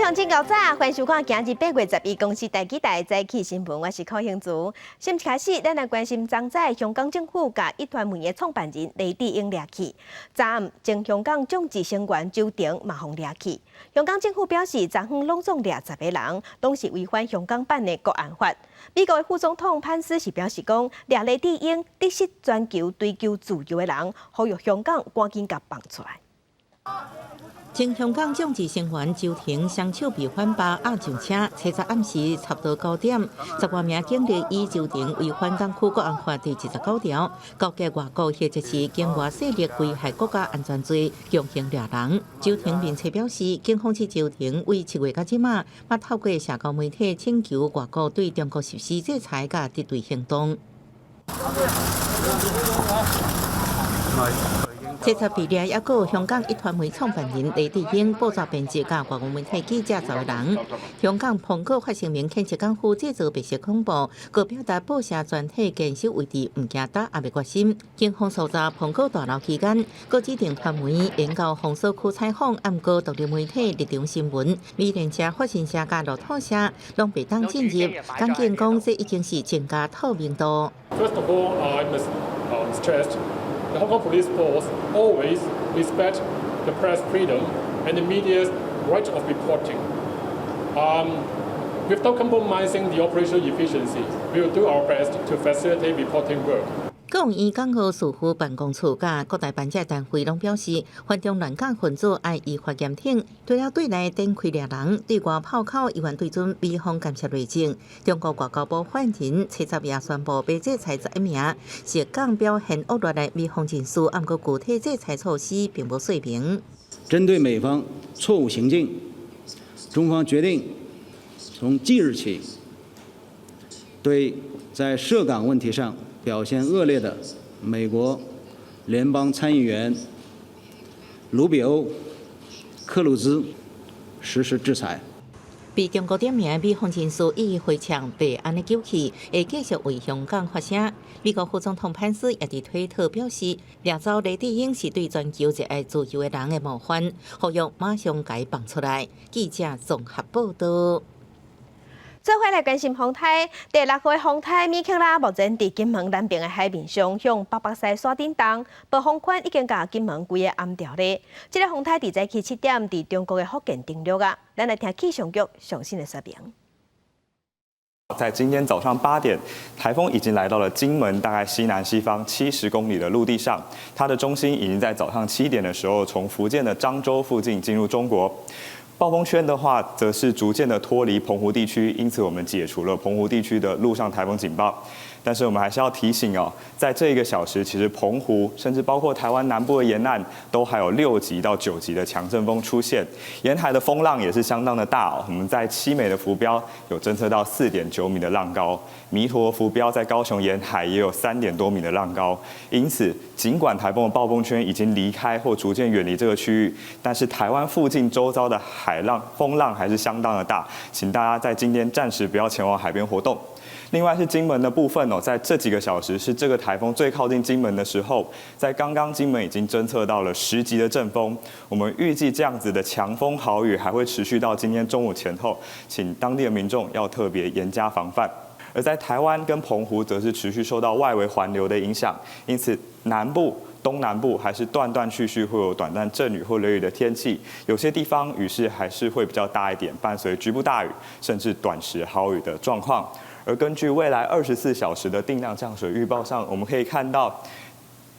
鄉親𠢕早，歡迎收看今日8月11公視台語台早起新聞，我是柯興竹。先開始，咱來關心昨早香港政府共壹傳媒的創辦人黎智英掠去。昨暗前香港眾志成員周庭嘛予掠去。香港政府表示，昨昏攏總掠十個人，攏是違反香港版的國安法。美國的副總統潘斯是表示講，掠黎智英得失全球追求自由的人，呼籲香港趕緊共放出來。前香港眾志成員周庭雙手被反綁押上車，初十暗時差不多9點，10外名警力依周庭違反港區國安法第29條，勾結外國或者是境外勢力危害國家安全罪，強行掠人。周庭面冊表示，警方佇周庭為7月到這馬，捌透過社交媒體請求外國對中國實施制裁佮敵對行動。初十被掠，猶閣有香港壹傳媒創辦人黎智英、報紙編輯佮外國媒體記者10個人。香港蘋果發聲明譴責港府製造白色恐怖，閣表達報社全體堅守位置，毋驚打壓的決心。警方搜查蘋果大樓期間，閣指定傳媒沿到封鎖區採訪，毋過獨立媒體立場新聞、美聯社、法新社佮路透社攏袂當進入。港警講，這已經是增加透明度。 First of all, I must stress the Hong Kong Police Force always respect the press freedom and the media's right of reporting. Without compromising the operational efficiency, we will do our best to facilitate reporting work. 國務院港澳事務辦公處佮國台辦這單位攏表示，反中亂港分子愛依法嚴懲，除了對內展開掠人，對外炮口猶原對準美方干涉內政。中國外交部發言人初十也宣布，欲制裁11名涉港表現惡劣的美方人士，毋過具體制裁措施並無說明。針對美方錯誤行徑，中方決定從即日起，對在涉港問題上表現惡劣的美國聯邦參議員盧比歐、克魯茲實施制裁。被中國點名的美方人士一一回嗆白安的狗氣，會繼續為香港發聲。美國副總統潘斯也佇推特表示，掠走黎智英是對全球熱愛自由的人的冒犯，呼籲馬上共伊放出來。記者綜合報道。做伙來關心風颱，第六號的風颱米克拉目前佇金門南邊的海面上向北北西徙振動，暴風圈已經共金門規个掩牢咧。這个風颱佇早起7點佇中國的福建登陸啊，咱來聽氣象局上新的說明。在今天早上8點，台風已經來到了金門大概西南西方70公里的陸地上，它的中心已經在早上7點的時候從福建的漳州附近進入中國。暴風圈的話，則是逐漸的脫離澎湖地區，因此我們解除了澎湖地區的陸上台風警報。但是我們還是要提醒哦，在這一個小時，其實澎湖甚至包括台灣南部的沿岸，都還有6級到9級的強陣風出現，沿海的風浪也是相當的大哦。我們在七美的浮標有偵測到4.9米的浪高，彌陀浮標在高雄沿海也有3點多米的浪高。因此，儘管台風的暴風圈已經離開或逐漸遠離這個區域，但是台灣附近周遭的海浪、風浪還是相當的大，請大家在今天暫時不要前往海邊活動。另外是金門的部分哦，在這幾個小時是這個台風最靠近金門的時候，在剛剛金門已經偵測到了10級的陣風，我們預計這樣子的強風豪雨還會持續到今天中午前後，請當地的民眾要特別嚴加防範。而在台灣跟澎湖，則是持續受到外圍環流的影響，因此南部、東南部還是斷斷續續會有短暫陣雨或雷雨的天氣，有些地方雨勢還是會比較大一點，伴隨局部大雨甚至短時豪雨的狀況。而根據未來24小時的定量降水預報上，我們可以看到，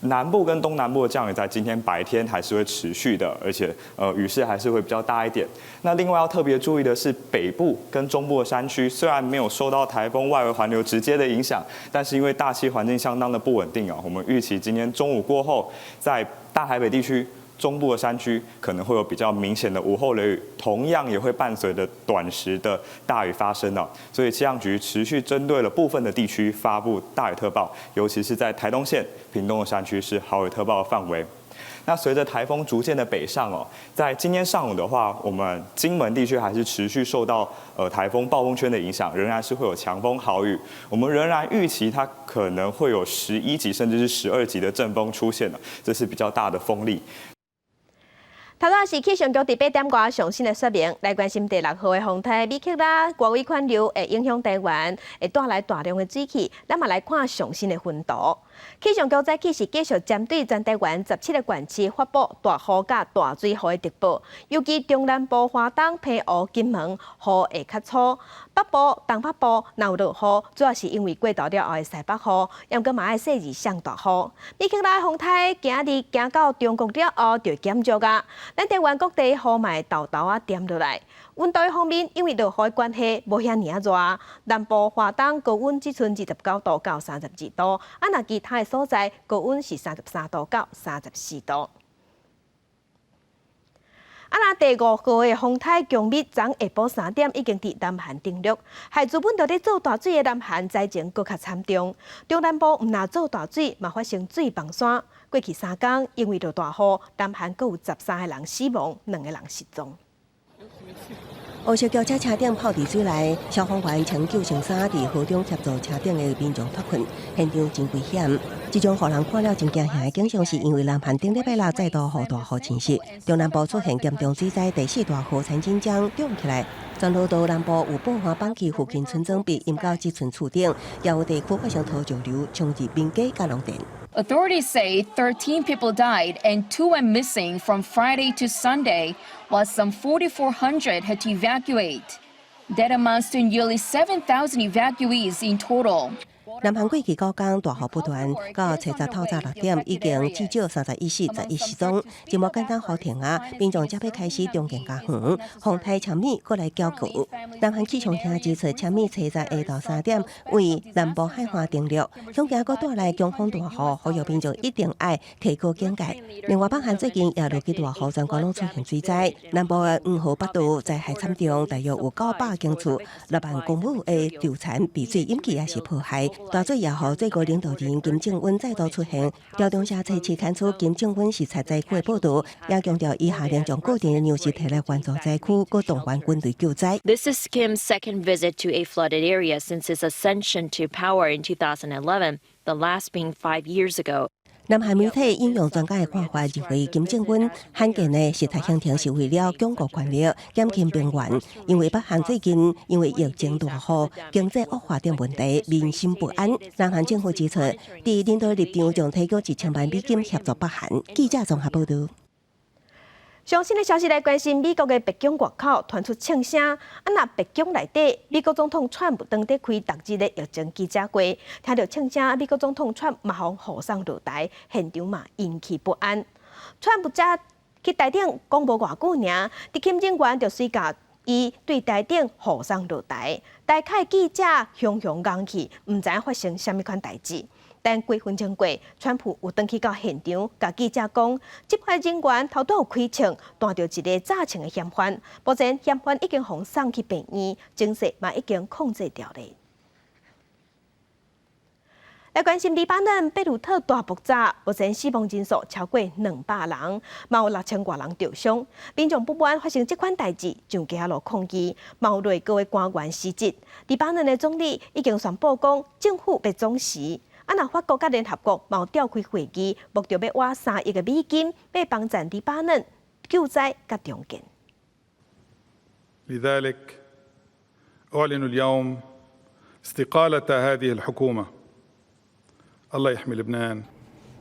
南部跟東南部的降雨在今天白天還是會持續的，而且雨勢還是會比較大一點。那另外要特別注意的是，北部跟中部的山區雖然沒有受到台風外圍環流直接的影響，但是因為大氣環境相當的不穩定啊，我們預期今天中午過後，在大台北地區、中部的山區可能會有比較明顯的午後雷雨，同樣也會伴隨着短時的大雨發生哦。所以氣象局持續針對了部分的地區發布大雨特報，尤其是在台東縣、屏東的山區是豪雨特報的範圍。那隨着台風逐漸的北上哦，在今天上午的話，我們金門地區還是持續受到台風暴風圈的影響，仍然是會有強風豪雨。我們仍然預期它可能會有11級甚至是12級的陣風出現的，這是比較大的風力。頭拄是氣象局佇8點外上新的說明，來關心第六號的風颱米克拉外圍環流會影響台灣，會帶來大量的水汽。咱嘛來看上新的雲圖。氣象局早起是繼續針對全台灣17個縣市發布大雨佮大水雨的特報，尤其中南部、花東、澎湖、金門雨會較粗，北部、東北部若有落雨，主要是因為過度了後的西北風，猶閣嘛愛細膩上大雨。米克拉風颱今日行到中國了後就減弱啊，咱台灣各地雨嘛會沓沓仔點落來。溫度方面，因為落雨的關係，無遐爾仔熱。南部、花東高溫只賰29度到32度，啊，若其他的所在高溫是33度到34度。啊，若第五號的風颱強米昨下晡3點已經佇南韓登陸，害資本就佇做大水的南韓災情閣較慘重。中南部毋但做大水，嘛發生水崩山。過去3工因為落大雨，南韓閣有13個人死亡，2個人失蹤。黑色轎車車頂泡佇水內，消防員穿救生衫佇河中協助車頂的民眾脫困，現場真危險。這種予人看了真驚嚇的景象，是因為南韓頂禮拜六再度予大雨侵襲，中南部出現嚴重水災，第四大河三津江漲起來，全羅道南部有寶華板區附近村莊被淹到只賰厝頂，也有地區發生土石流衝入民家佮農田。 Authorities say 13 people died and 2 went missing from Friday to Sunday, while some 4,400 had to evacuate. That amounts to nearly 7,000 evacuees in total. 南韓過去9工大雨不斷，到初十透早6點已經至少31死11失蹤，真無簡單雨停啊！民眾才欲開始重建家園，風颱強米閣來攪局。南韓氣象廳指出，強米初十下晝3點位南部海岸登陸，恐驚閣帶來強風大雨，呼籲民眾一定愛提高警戒。另外，北韓最近也落起大雨，全國攏出現水災，南部的黃河北道災害慘重，大約有900間厝、6萬公畝的稻田被水淹去，抑是破壞。大水也予最高領導人金正恩再度出現，朝中社測試刊出金正恩視察災區的報導，也強調伊下令將個人的糧食提來援助災區，閣動員軍隊救災。 This is Kim's second visit to a flooded area since his ascension to power in 2011, the last being 5 years ago. 南韓媒體引用專家的看法，認為金正恩罕見的視察行程是為了鞏固權力、減輕兵員。因為北韓最近因為疫情大雨、經濟惡化等問題，民心不安。南韓政府指出，佇領導立場將提供1000萬美金協助北韓。記者綜合報導。上新的消息來關心，美國的白宮外口傳出槍聲，啊，若白宮內底，美國總統川普當佇開逐日的疫情記者會，聽著槍聲，美國總統川普嘛予護送落台，現場嘛引起不安。川普才去台頂講無偌久爾，執勤人員就隨共伊對台頂護送落台，台下記者雄雄戇去，毋知影發生啥物款代誌。但幾分鐘過，川普有轉去到現場，共記者講，執法人員頭拄有開槍，彈著一个詐槍的嫌犯，目前嫌犯已經予送去病院，情勢嘛已經控制牢咧。來關心黎巴嫩貝魯特大爆炸，目前死亡人數超過200人，嘛有6000外人著傷。民眾不滿發生這款代誌，上街路抗議，嘛有內閣的官員辭職。黎巴嫩的總理已經宣布講，政府欲總辭。啊，若法國佮聯合國嘛有召開會議，目標欲挖3億個美金，欲幫贊黎巴嫩救災佮重建。 لذلك أعلن اليوم استقالة هذه الحكومة. الله يحمي لبنان.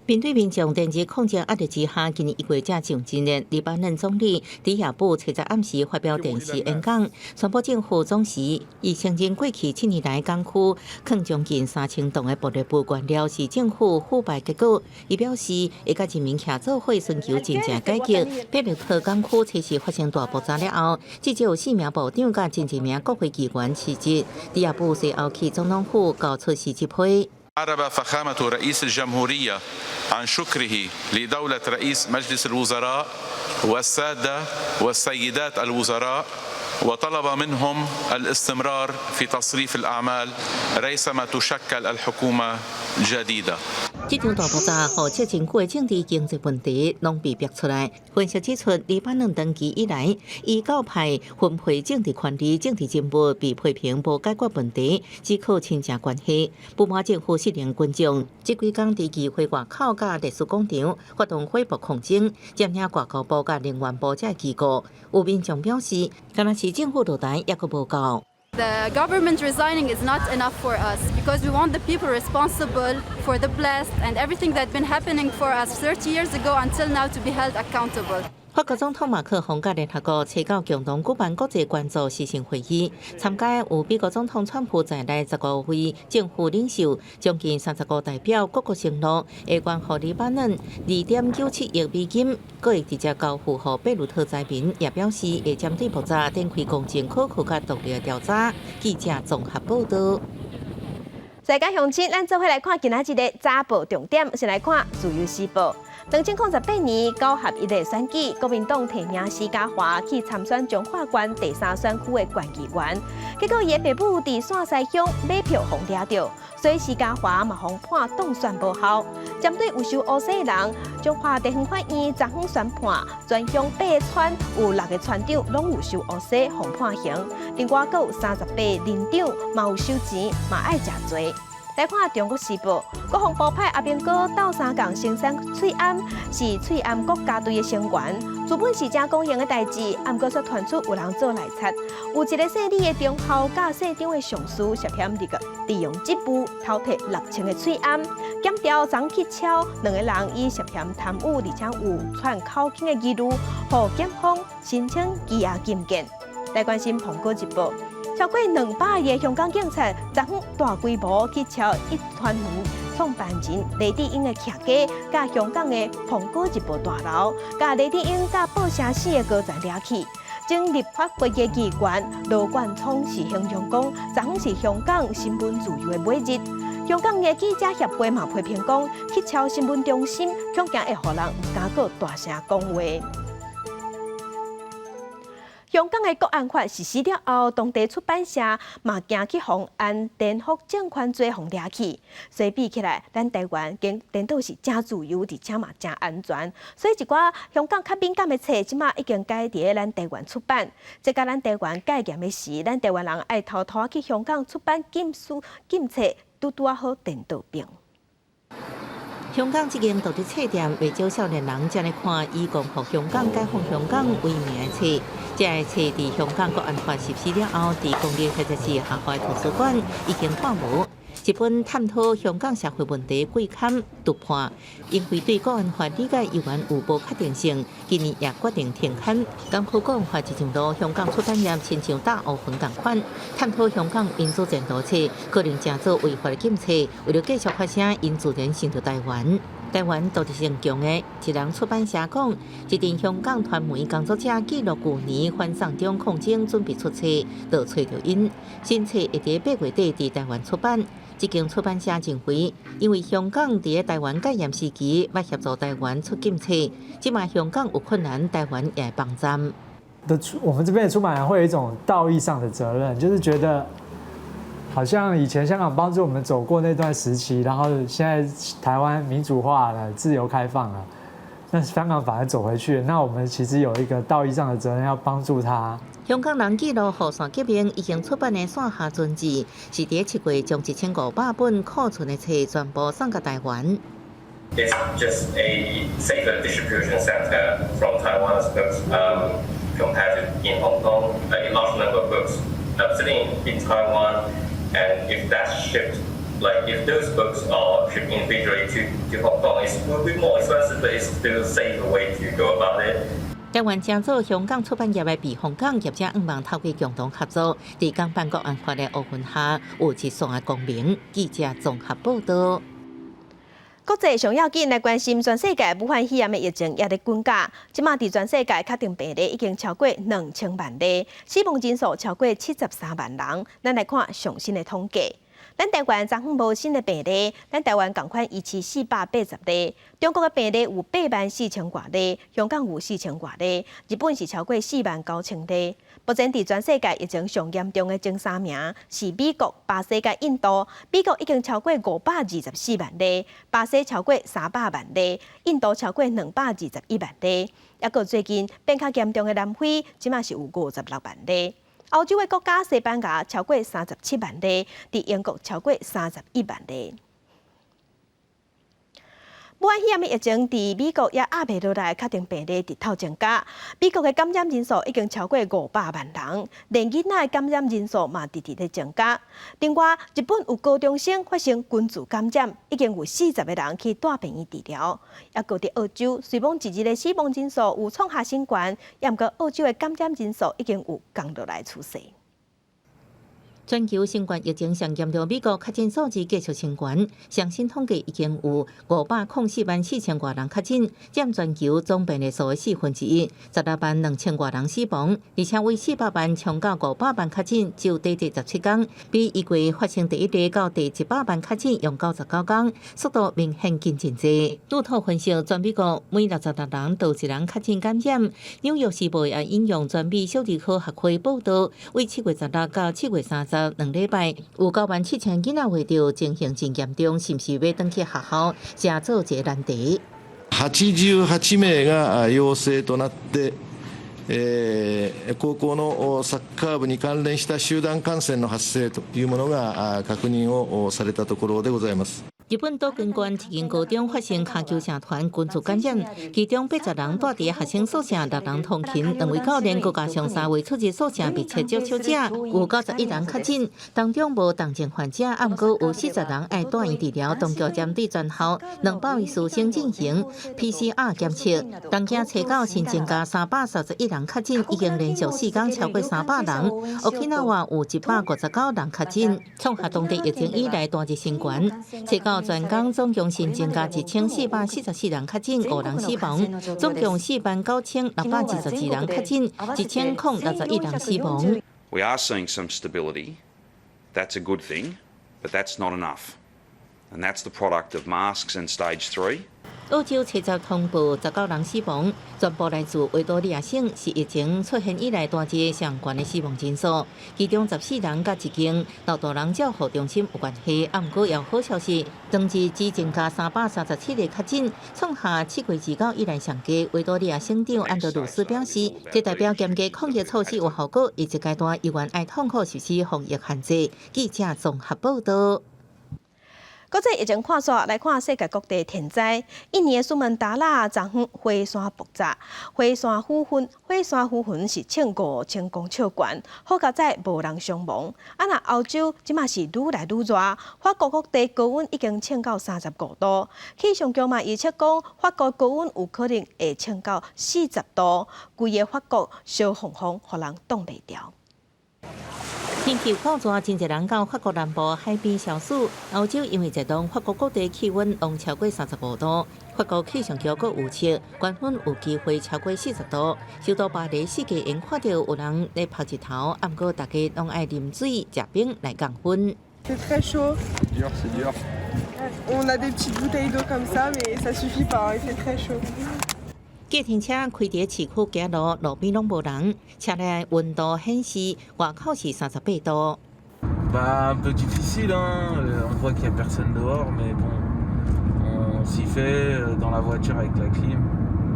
面對民眾連日抗爭壓力之下，今年1月才上任的黎巴嫩總理迪亞布初十暗時發表電視演講，宣布政府總辭。伊承認過去7年來港區囥將近3000棟的玻璃布官僚是政府腐敗結果。伊表示會佮人民徛做伙尋求真正改革。貝魯特港區初四發生大爆炸了後，至少有四名部長佮真濟名國會議員辭職。迪亞布隨後去總統府交出辭職批。 أعرب فخامة رئيس الجمهورية عن شكره لدولة رئيس مجلس الوزراء والسادة والسيدات الوزراء وطلب منهم الاستمرار في تصريف الأعمال ريثما تشكل الحكومة الجديدة. 這場大爆炸予這真久的政治經濟問題攏被逼出來。分析指出，黎巴嫩長期以來，異教派分配政治權力、政治人物被批評無解決問題，只靠親戚關係。不滿政府失靈群眾，這幾工佇議會外口佮歷史廣場發動火暴抗爭，佔領外交部佮能源部這機構。有民眾表示，敢若是政府落台猶閣無夠。 The government resigning is not enough for us because we want the people responsible for the blast and everything that's been happening for us 30 years ago until now to be held accountable. 法國總統馬克宏佮聯合國初九共同舉辦國際關注視訊會議，參加有美國總統川普在內15位政府領袖，將近30個代表各國承諾會捐予黎巴嫩2.97億美金，閣會直接交付予貝魯特災民，也表示會針對爆炸展開公正可靠佮獨立調查。記者綜合報道。世界鄉親，咱做伙來看今仔日的早報重點，先來看《自由時報》。2018年九合一的選舉，國民黨提名施嘉華去參選彰化縣第三選區的縣議員，結果伊的爸母佇線西鄉買票予掠著，所以施嘉華嘛予判當選無效。針對有受烏紗的人，彰化地方法院昨昏宣判，全鄉八个村有六个村長攏有受烏紗，予判刑。另外，閣有38个里長嘛有收錢，嘛愛食罪。來看《中國時報》，國防部派阿兵哥鬥相共生產喙罨，是喙罨國家隊的成員。原本是誠光榮的代誌，毋過卻傳出有人做內賊。有一个姓李的中校佮姓張的上司涉嫌利用職務偷提6000個喙罨，檢調昨去抄兩个人以涉嫌貪污，而且有串口徑的疑慮，予檢方申請羈押禁見。來關心《蘋果日報》。超過200个香港警察，昨昏大規模去抄壹傳媒創辦人黎智英的徛家，佮香港的《蘋果日報》大樓，共黎智英佮報社四个高層掠去。前立法會的議員羅冠聰是形容講，昨昏是香港新聞自由的尾日。香港的記者協會嘛批評講，去抄新聞中心，恐驚會予人毋敢閣大聲講話。香港的國安法實施了後，當地出版社嘛驚去予按顛覆政權罪予掠去。所以比起來，咱台灣顛顛倒是誠自由，而且嘛誠安全。所以一寡香港較敏感的冊，這馬已經改佇咱台灣出版。這佮咱台灣戒嚴的時，咱台灣人愛偷偷去香港出版禁書禁冊，拄拄仔好顛倒變。香港這間獨立冊店，袂少少年人才來看以光復香港、解放香港為名的冊。這个冊佇香港國安法實施了後，佇公立或者是學校圖書館已經看無。一本探討香港社會問題季刊突破，因為對國安法理解猶原有無確定性，今年也決定停刊。港府國安法一上路，香港出版業親像打烏雲仝款，探討香港民主前途冊，可能成做違法的禁冊。為了繼續發聲，𪜶自然想著台灣。台灣獨立性強的一人出版社講，一陣香港傳媒工作者記錄舊年反送中抗爭準備出冊，就揣著𪜶。新冊會佇8月底佇台灣出版。這間出版社認為，因為香港佇台灣戒嚴時期，捌協助台灣出禁冊，這馬香港有困難，台灣也會幫贊。的出，我們這邊的出版人會有一種道義上的責任，就是覺得好像以前香港幫助我們走過那段時期，然後現在台灣民主化了、自由開放了，那香港反而走回去，那我們其實有一個道義上的責任要幫助他。香港人記錄雨傘革命已經出版的線下專誌，是佇7月將1500本庫存的冊全部送到台灣。 It's just a safer distribution center from Taiwan's books compared to in Hong Kong. A large number of books sitting in Taiwan, and if that's shipped, like if those books are shipped individually to Hong Kong, it will be more expensive, but it's still a safer way to go about it. 台灣成做香港出版業的避風港，業者向望透過共同合作，佇港版國安法的烏雲下，有一線的光明。記者綜合報道。國際上要緊來關心全世界武漢肺炎的疫情也佇滾價，這馬佇全世界確診病例已經超過2000萬例，死亡人數超過73萬人。咱來看上新的統計。咱台灣昨昏無新的病例，咱台灣仝款1480例。中國的病例有8萬4千外例，香港有4千外例，日本是超過4萬9千例。目前佇全世界疫情上嚴重的前三名是美國、巴西佮印度。美國已經超過524萬例，巴西超過300萬例，印度超過221萬例。抑閣最近變較嚴重的南非，這馬是有56萬例。歐洲的國家西班牙超過37萬例，佇英國超過31萬例。武漢肺炎疫情佇美國也壓袂落來，確診病例直透增加。美國的感染人數已經超過500萬人，連囡仔的感染人數嘛直直咧增加。另外，日本有高中生發生群聚感染，已經有40個人去帶病院治療。抑閣佇澳洲，雖罔一日的死亡人數有創下新高，抑毋過澳洲的感染人數已經有降落來趨勢。全球新冠疫情上嚴重，美國確診數字繼續升懸，上新統計已經有504萬4千外人確診，佔全球總病例數的四分之一，16萬2千外人死亡，而且為400萬衝到500萬確診，就短短17天，比一月發生第一例到第100萬確診用99天，速度明顯緊真濟。路透分析，全美國每66人就一人確診感染。紐約時報也引用全美小兒科學會報道，為7月16到7月302禮拜，有9萬7千囡仔患著情形真嚴重，是毋是欲轉去學校，誠做一個難題。 88名が陽性となって、高校のサッカー部に関連した集団感染の発生というものが確認をされたところでございます。日本島根縣一間高中發生跤球社團群聚感染，其中80人蹛佇學生宿舍，六人通勤，兩位教練閣加上三位出入宿舍密切接觸者，有91人確診，當中無重症患者，毋過有40人愛住院治療。當局針對全校200位師生進行 PCR 檢測，東京初九新增加331人確診，已經連續4天超過300人。沖繩有159人確診，創下當地疫情以來單日新高。初九全港總共新增加1444人確診，五人死亡，總共4萬9622人確診，1061人死亡。 We are seeing some stability. That's a good thing, but that's not enough. And that's the product of masks and stage three. 澳洲初十通報19人死亡，全部來自維多利亞省，是疫情出現以來單日上懸的死亡人數。其中14人佮一間老大人照護中心有關係。啊，毋過有好消息，當日只增加337個確診，創下7月29以來上低。維多利亞省長安德魯斯表示，這代表嚴格抗疫措施有效果，這階段猶原愛痛苦實施防疫限制。記者綜合報道。國際疫情看煞，來看世界各地天災。印尼的蘇門答臘昨昏火山爆炸，火山灰雲是衝5000公尺懸，好佳哉無人傷亡。啊，若歐洲這馬是愈來愈熱，法國各地高溫已經衝到35度。氣象局嘛預測講，法國高溫有可能會衝到40度，規个法國燒烘烘，予人擋袂牢。天氣夠熱，真濟人到法國南部海邊消暑。歐洲因為熱浪，法國各地氣溫攏超過35度。法國氣象局閣預測，高溫有機會超過40度。首都巴黎四界會看著有人咧曬日頭，毋過大家攏愛啉水、食冰來降溫。 C'est très chaud. C'est dur, c'est dur. On a des petites bouteilles d'eau comme ça, mais ça suffit pas, il fait très chaud. 計程車開佇市區行路，路邊攏無人。車內溫度顯示外口是38度。 Bah, un peu difficile, hein. On voit qu'il y a personne dehors, mais bon, on s'y fait dans la voiture avec la clim.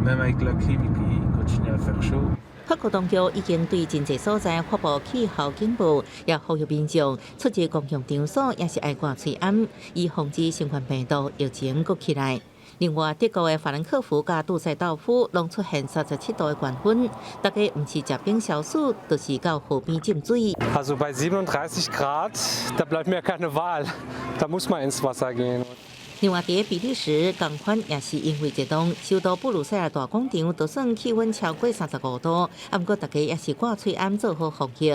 Même avec la clim, il continue à faire chaud. 法國當局已經對真濟所在發布氣候警報，也呼籲民眾出入公共場所也是愛掛喙罨，以防止新冠病毒疫情閣起來。另外，德國的法蘭克福佮杜塞道夫攏出現37度的高溫，大家毋是食冰消暑，就是到河邊浸水。 Also bei 37 Grad, da bleibt mir keine Wahl, da muss man ins Wasser gehen. 另外，佇比利時，仝款也是因為熱浪，首都布魯塞爾大廣場就算氣溫超過35度，毋過大家也是掛喙罨做好防疫。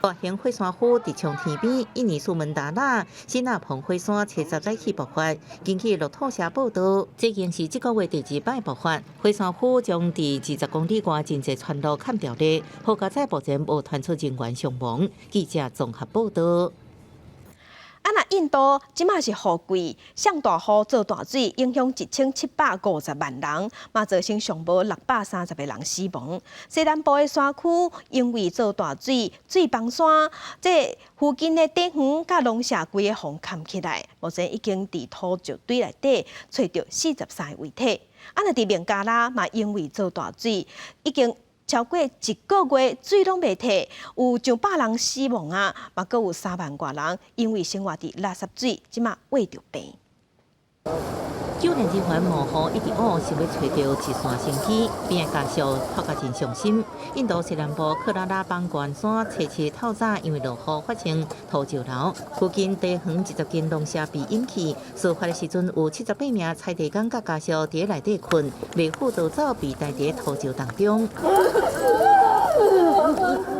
大型火山灰直衝天邊，印尼蘇門答臘新納蓬火山初十早起爆發。根據路透社報道，這已經是這個月第二擺爆發。火山灰將佇20公里外真濟村落崁著咧，好佳哉目前無傳出人員傷亡。記者綜合報道。啊，若印度這馬是雨季，上大雨做大水，影響1750萬人，嘛造成上無630個人死亡。西南部的山區因為做大水，水崩山，這附近的地園佮農舍規个予崁起來，目前已經佇土石堆內底揣著43個遺體。啊，若佇孟加拉嘛，因為做大水，已經超過一個月水攏袂退，有上百人死亡啊，嘛閣有3萬外人因為生活佇垃圾水，這馬患著病。救援人員冒雨一直挖，想欲揣著一線生機，邊的家屬哭甲真傷心。印度西南部克拉拉邦關山，初七透早因為落雨發生土石流，附近地園20間農舍被淹去。事發的時陣有78名採地工佮家屬佇內底睏，袂赴逃走，被埋佇土石當中。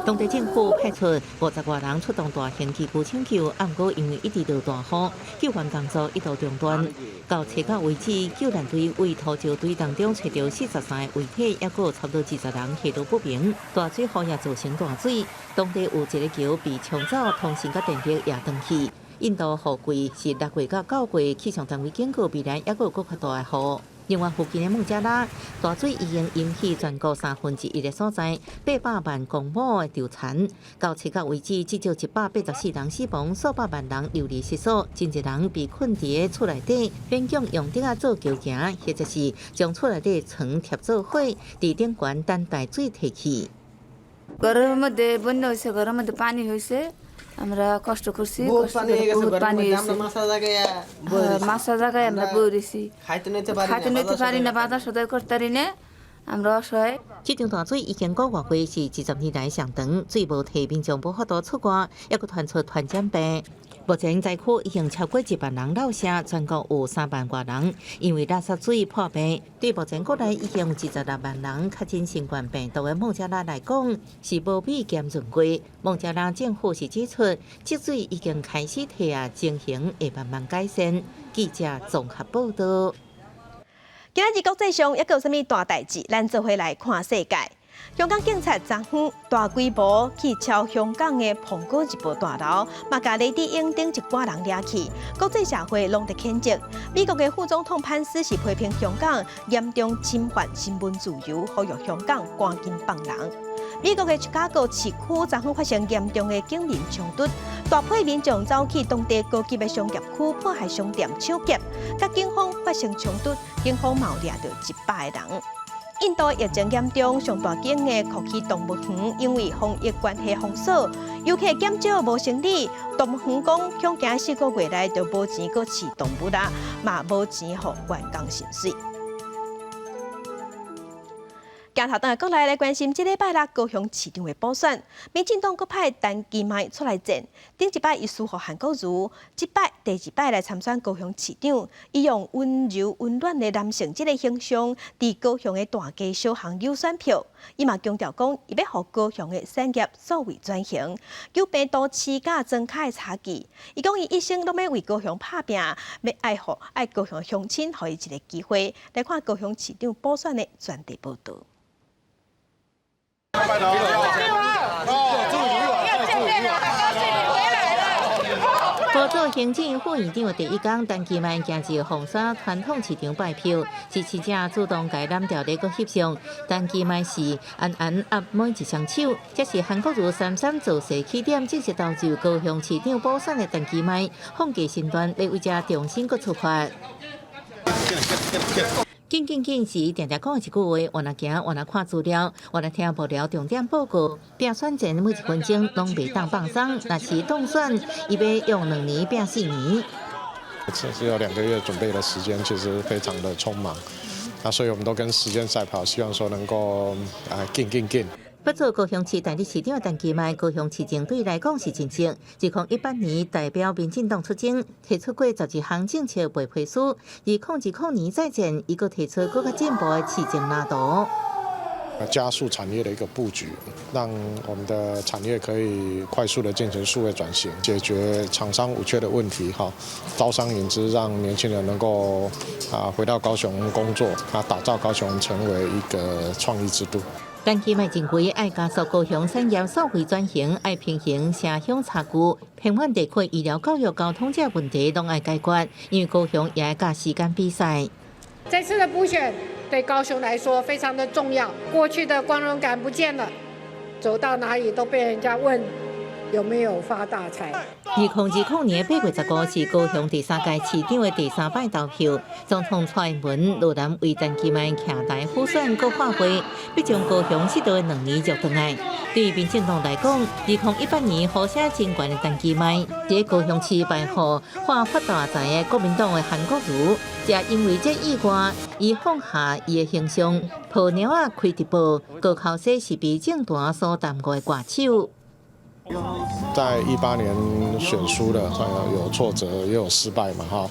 當地政府派出50外人出動大型機具搶救，毋過因為一直落大雨，救援工作一度中斷。到初九為止，救援隊佇土石堆當中揣著43個遺體，抑閣有差不多20人下落不明。大水雨也造成斷水，當地有一个橋被沖走，通訊佮電力也斷去。印度雨季是6月到9月，氣象單位警告未來抑閣有閣較大的雨。另外，附近的孟加拉大水已經淹去全國1/3的所在，800萬公畝的稻田。到初九為止，至少184人死亡，數百萬人流離失所，真濟人被困佇厝內底，勉強用竹仔做橋行，或者是將厝內底床疊做伙，佇頂懸等待水退去。 ঘরের মধ্যে বন্যা হয়েছে, ঘরের মধ্যে পানি হয়েছে, আমরা কষ্ট করছি, কষ্ট করে বহুত পানি হয়েছে, মাছা জায়গায় আমরা বইরেছি, খাইতে নিতে পারি না, বাজার সদাই করতে পারি না, আমরা অসহায়। 這場大水已經五外月，是20年來上長，水無退，民眾無法度出外，抑閣傳出傳染病。目前災區已經超過1萬人落舍，全國有3萬外人因為垃圾水破病。對目前國內已經有26萬人確診新冠病毒的孟加拉來講，是無比嚴重過。孟加拉政府是指出，積水已經開始退啊，情形會慢慢改善。記者綜合報道。今仔日國際上猶閣有啥物大代誌？咱做伙來看世界。香港警察昨昏大規模去抄香港的《蘋果日報》大樓，嘛共黎智英等一掛人掠去。國際社會攏佇譴責。美國的副總統潘斯是批評香港嚴重侵犯新聞自由，呼籲香港趕緊放人。美國的芝加哥市區昨昏發生嚴重的警民衝突，大批民眾走去當地高級的商業區破壞商店搶劫，佮警方發生衝突，警方嘛掠著100個人。印度疫情嚴重，上大間的擴基動物園因為防疫關係封鎖，遊客減少無生理。動物園講，恐驚4個月內就無錢閣飼動物啦，嘛無錢予員工薪水。鏡頭轉來國內來關心，這禮拜六高雄市長的補選，民進黨閣派陳其邁出來戰。頂一擺伊輸予韓國瑜，這擺第二擺來參選高雄市長，伊用溫柔溫暖的男性這个形象，佇高雄的大街小巷誘選票。伊嘛強調講，伊欲予高雄的產業數位轉型，糾平都市佮莊跤的差距。伊講伊一生攏欲為高雄拍拚，欲愛予愛高雄鄉親予伊一个機會。來看高雄市長補選的專題報導。拜輔佐行政副院長的第一工，陳其邁行入鳳山傳統市場拜票，支持者主動共攬牢咧閣翕相。陳其邁是安安握每一雙手，這是韓國瑜三三造勢起點，正式投入高雄市長補選的陳其邁，放低身段，欲為這重新閣出發。緊緊緊是定定講一句話，原來行，原來看資料，原來聽幕僚重點報告。拼選戰每一分鐘攏袂當放鬆，若是當選，伊欲用2年拼4年。只有2個月準備的時間，其實非常的匆忙。那所以我們都跟時間賽跑，希望說能夠啊，緊緊緊。欲做高雄市代理市長的陳其邁，高雄市政對伊來講是真熟。2018年代表民進黨出征，提出過12項政策白皮書。2020年再戰，伊閣提出閣較進步的市政藍圖。加速產業的一個布局，讓我們的產業可以快速的進行數位轉型，解決廠商五缺的問題，哈，招商引資，讓年輕人能夠啊回到高雄工作，啊，打造高雄成為一個創意之都。陳其邁認為愛加速高雄產業數位轉型，愛平衡城鄉差距，偏遠地區醫療、教育、交通這問題攏愛解決，因為高雄也愛佮時間比賽。這次的補選對高雄來說非常的重要，過去的光榮感不見了，走到哪裡都被人家問有沒有發大財。2020年8月15是高雄第三屆市長的第三擺投票，總統蔡英文落南為陳其邁徛台輔選閣喊話，欲將高雄失落的2年搦轉來。對民進黨來講，2018年呼聲真懸的陳其邁，佇高雄市敗予喊發大財的國民黨的韓國瑜，也因為這意外，伊放下伊的形象，抱貓仔開直播，高口說是被政壇所耽誤的歌手。在18年選輸了，有挫折也有失敗嘛，哈，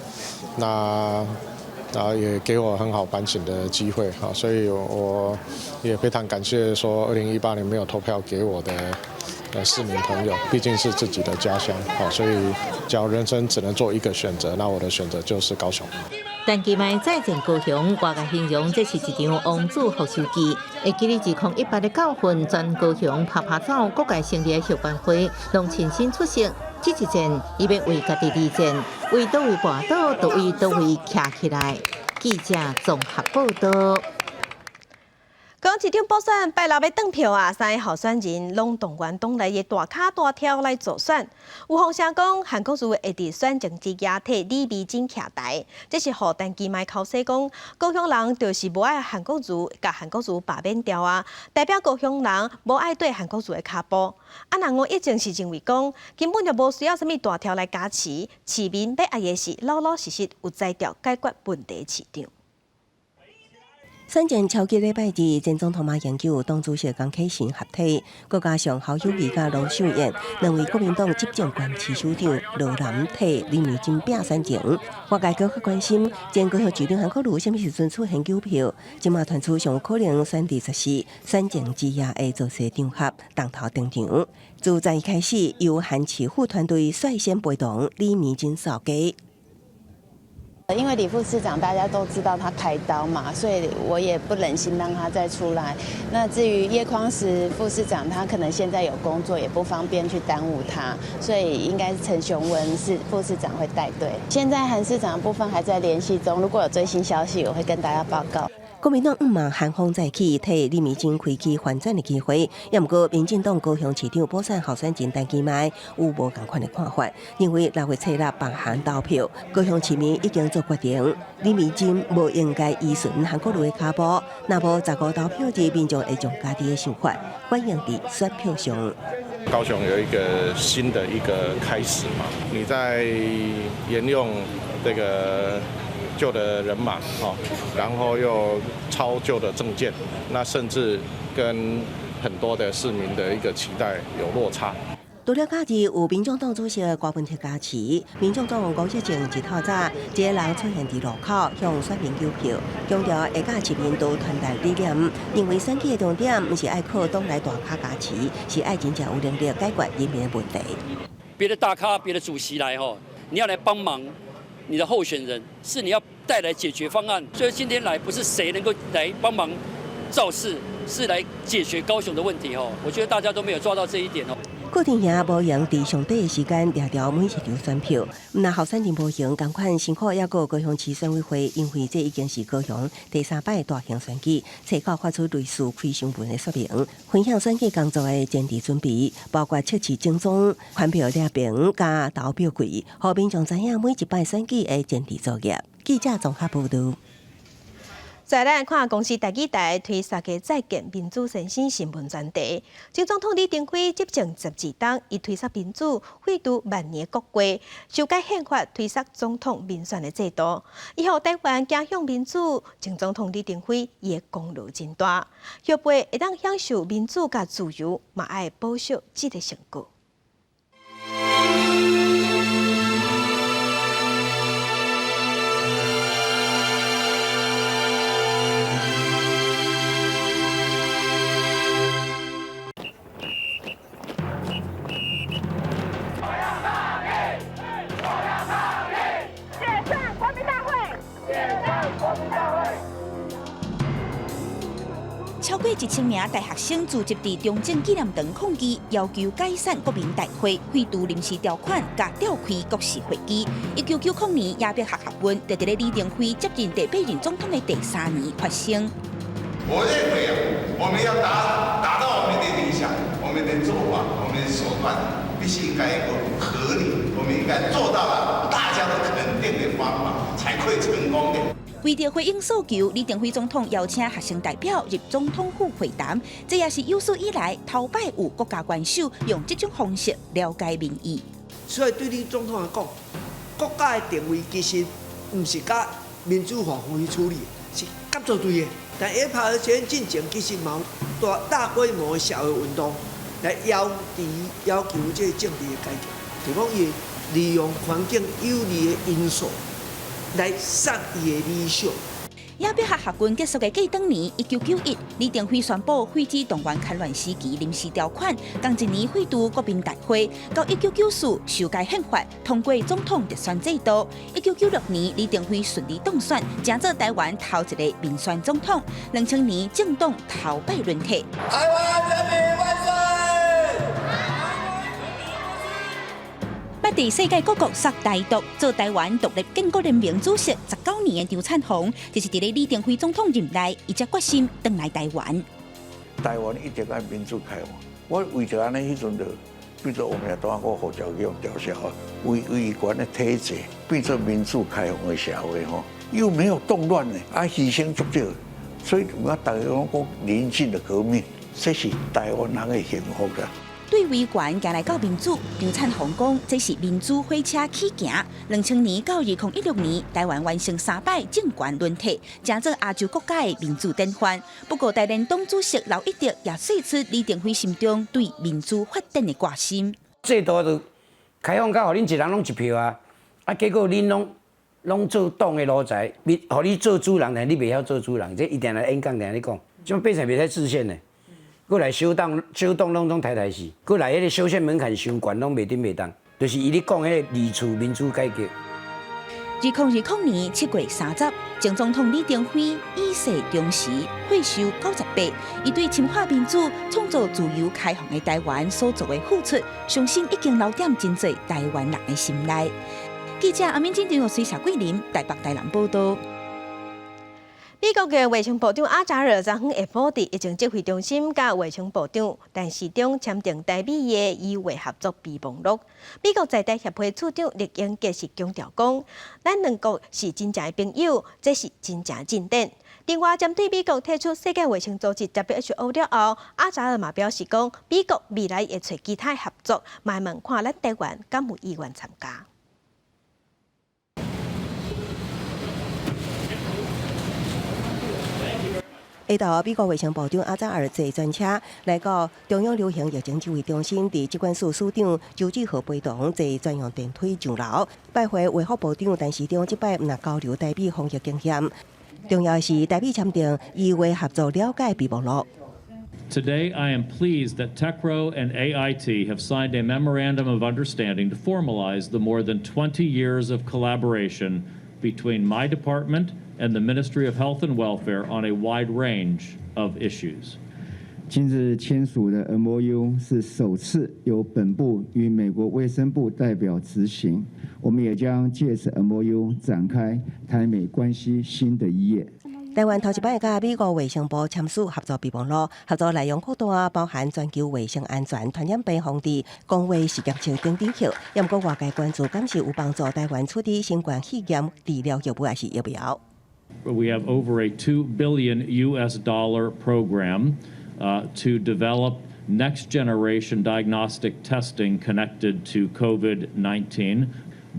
那也給我很好反省的機會，哈，所以我也非常感謝說2018年沒有投票給我的市民朋友，畢竟是自己的家鄉，好，所以假如人生只能做一個選擇，那我的選擇就是高雄。陳其邁再戰高雄，外界形容這是一場王子復仇記。會記得2018的九份，全高雄趴趴走，各界成立的後援會，攏親身出席。這一戰，伊欲為家己而戰，為佗位跋倒，就為佗位徛起來。記者綜合報道。講市長補選拜六欲轉票啊，三个候選人攏動員黨內的大咖大跳來助選。有風聲講，韓國瑜會佇選前之夜替李眉蓁徛台，這是予陳其邁剾洗講，高雄人就是無愛韓國瑜，共韓國瑜罷免掉啊，代表高雄人無愛綴韓國瑜的跤步。啊，若吳益政是認為講，根本就無需要啥物大跳來加持，市民欲愛的是老老實實有才調解決問題的市長。選戰超級禮拜二，前總統馬英九、黨主席江啟臣合體，閣加上侯友宜佮盧秀燕兩位國民黨執政縣市首長落南替李眉蓁拼選情。外界閣較關心前高雄市長韓國瑜啥物時陣出現糾票，這馬傳出上有可能選佇14選前之夜的造勢場合當頭登場。自昨開始，由韓市府團隊率先陪同李眉蓁掃街。因為李副市長大家都知道他開刀嘛，所以我也不忍心讓他再出來。那至於葉匡時副市長，他可能現在有工作，也不方便去耽誤他，所以應該是陳雄文是副市長會帶隊。現在韓市長部分還在聯繫中，如果有最新消息，我會跟大家報告。國民黨毋望韓風再起，替李眉蓁開啟翻轉的機會。也毋過，民進黨高雄市長補選候選人陳其邁有無仝款的看法，認為6月7日放韓投票，高雄市民已經做決定，李眉蓁無應該依循韓國瑜的跤步。若無15投票日，民眾會將家己的想法反映佇選票上。高雄有一個新的一個開始嘛，你在沿用這個舊的人馬，然後又抄舊的政見，那甚至跟很多的市民的一個期待有落差。除了假日有民眾黨主席郭文鐵加持，民眾黨吳益政一透早，一个人出現佇路口向選民求票，強調會佮市民多傳達理念，認為選舉的重點毋是愛靠黨內大咖加持，是愛真正有能力解決人民的問題。別的大咖、別的主席來吼，你要來幫忙你的候選人，是你要帶來解決方案。所以今天來不是誰能夠來幫忙造勢，是來解決高雄的問題哦。我覺得大家都沒有抓到這一點哦。郭亭兄無閒佇上短的時間掠著每一張選票，毋但候選人無閒，仝款辛苦抑閣高雄市選委會，因為這已經是高雄第三擺大型選舉，冊口發出類似開箱文的說明，分享選舉工作的前置準備，包括測試整裝、選票列表佮投票櫃，予民眾知影每一擺選舉的前置作業。記者綜合報導。再來看公視第二台推三个再見民主先生新聞專題。前總統李登輝執政12冬，伊推捒民主，廢除萬年國規，修改憲法，推捒總統民選的制度，伊予台灣走向民主。前總統李登輝伊的功勞真大，後輩會當享受民主佮自由，嘛愛保守這个成果。超過1000名大學生聚集佇中正紀念堂抗議，要求解散國民大會、廢除臨時條款、佮調開國是會議。1990年雅碧學學運，就佇咧李登輝接任第八任總統的第三年發生。我認為啊，我們要達到我們的理想，我們的做法，我們的手段，必須應該一個合理，我們應該做到了大家都肯定的方法，才會成功的。為著回應訴求，李登輝總統邀請學生代表入總統府會談，這也是有史以來頭擺有國家元首用這種方式了解民意。所以對你總統來講，國家的定位其實毋是佮民主法去處理，是合作對的。但下拍選進前，其實嘛有大大規模的社會運動來要求這個政治的改革，就講伊利用環境有利的因素來殺伊的理想。雅碧學學運結束的隔當年，1991，李登輝宣布廢止動員戡亂時期臨時條款，仝一年廢除國民大會。到1994修改憲法，通過總統直選制度。1996年，李登輝順利當選，成做台灣頭一个民選總統。2000年政黨頭擺輪替。台灣人民萬歲！捌佇世界各國殺台獨，做台灣獨立建國聯盟主席19年的張燦鴻，就是佇咧李登輝總統任內，伊才決心轉來台灣。台灣一定愛民主開放，我為著按呢，彼陣就變做王明當我護照去予吊銷啊，維權的體制變做民主開放的社會吼，又沒有動亂呢，啊犧牲足少，所以我大家攏講寧靜的革命，這是台灣人的幸福啦。對維權行來到民主，張燦鴻講這是民主火車起行。2000年到2016年，台灣完成三擺政權輪替，成做亞洲國家的民主典範。不過，台聯黨主席劉一德也說出李登輝心中對民主發展的掛心。制度就開放到予恁一人攏一票啊，啊，結果恁攏做黨的奴才，予你做主人，但你袂曉做主人，這伊定來演講，定咧講，這變成袂使制憲的。閣來小黨小黨攏總刣刣死，閣來彼个修憲門檻傷懸，攏袂振袂動，就是伊咧講彼个二次民主改革。2020年7月30，前總統李登輝與世長辭，歲壽98，伊對深化民主、創造自由開放的台灣所做的付出，相信已經留踮真濟台灣人的心內。記者阿敏金、張玉水、謝桂林，台北、台南報道。美國的衛生部長阿扎爾昨昏下晡佇疫情指揮中心，佮衛生部長陳時中簽訂台美的醫衛合作備忘錄。美國在台協會處長酈英傑是強調講，咱兩國是真正的朋友，這是真正進展。另外，針對美國退出世界衛生組織 WHO 了後，阿扎爾嘛表示講，美國未來會揣其他合作，嘛問看咱台灣敢有意願參加。下晝，美國衛生部長阿扎爾坐專車來到中央流行疫情指揮中心，佇疾管署署長周志豪陪同坐專用電梯上樓拜會衛福部長陳時中。這擺毋但交流台美防疫經驗，重要是台美簽訂醫衛合作了解備忘錄。 Today, I am pleased that TECRO and AIT have signed a memorandum of understanding to formalize the more than 20 years of collaboration between my department and the Ministry of Health and Welfare on a wide range of issues. 今日簽署的 MOU 是首次由本部與美國衛生部代表執行，我們也將借此 MOU 展開台美關係新的一頁。台灣頭一擺佮美國衛生部簽署合作備忘錄，合作內容擴大，包含全球衛生安全、傳染病防治、公衛實驗室等等。也毋過外界關注，敢是有幫助台灣處理新冠肺炎治療藥物抑是疫苗？ We have over a 2 billion US dollar program to develop next generation diagnostic testing connected to COVID-19,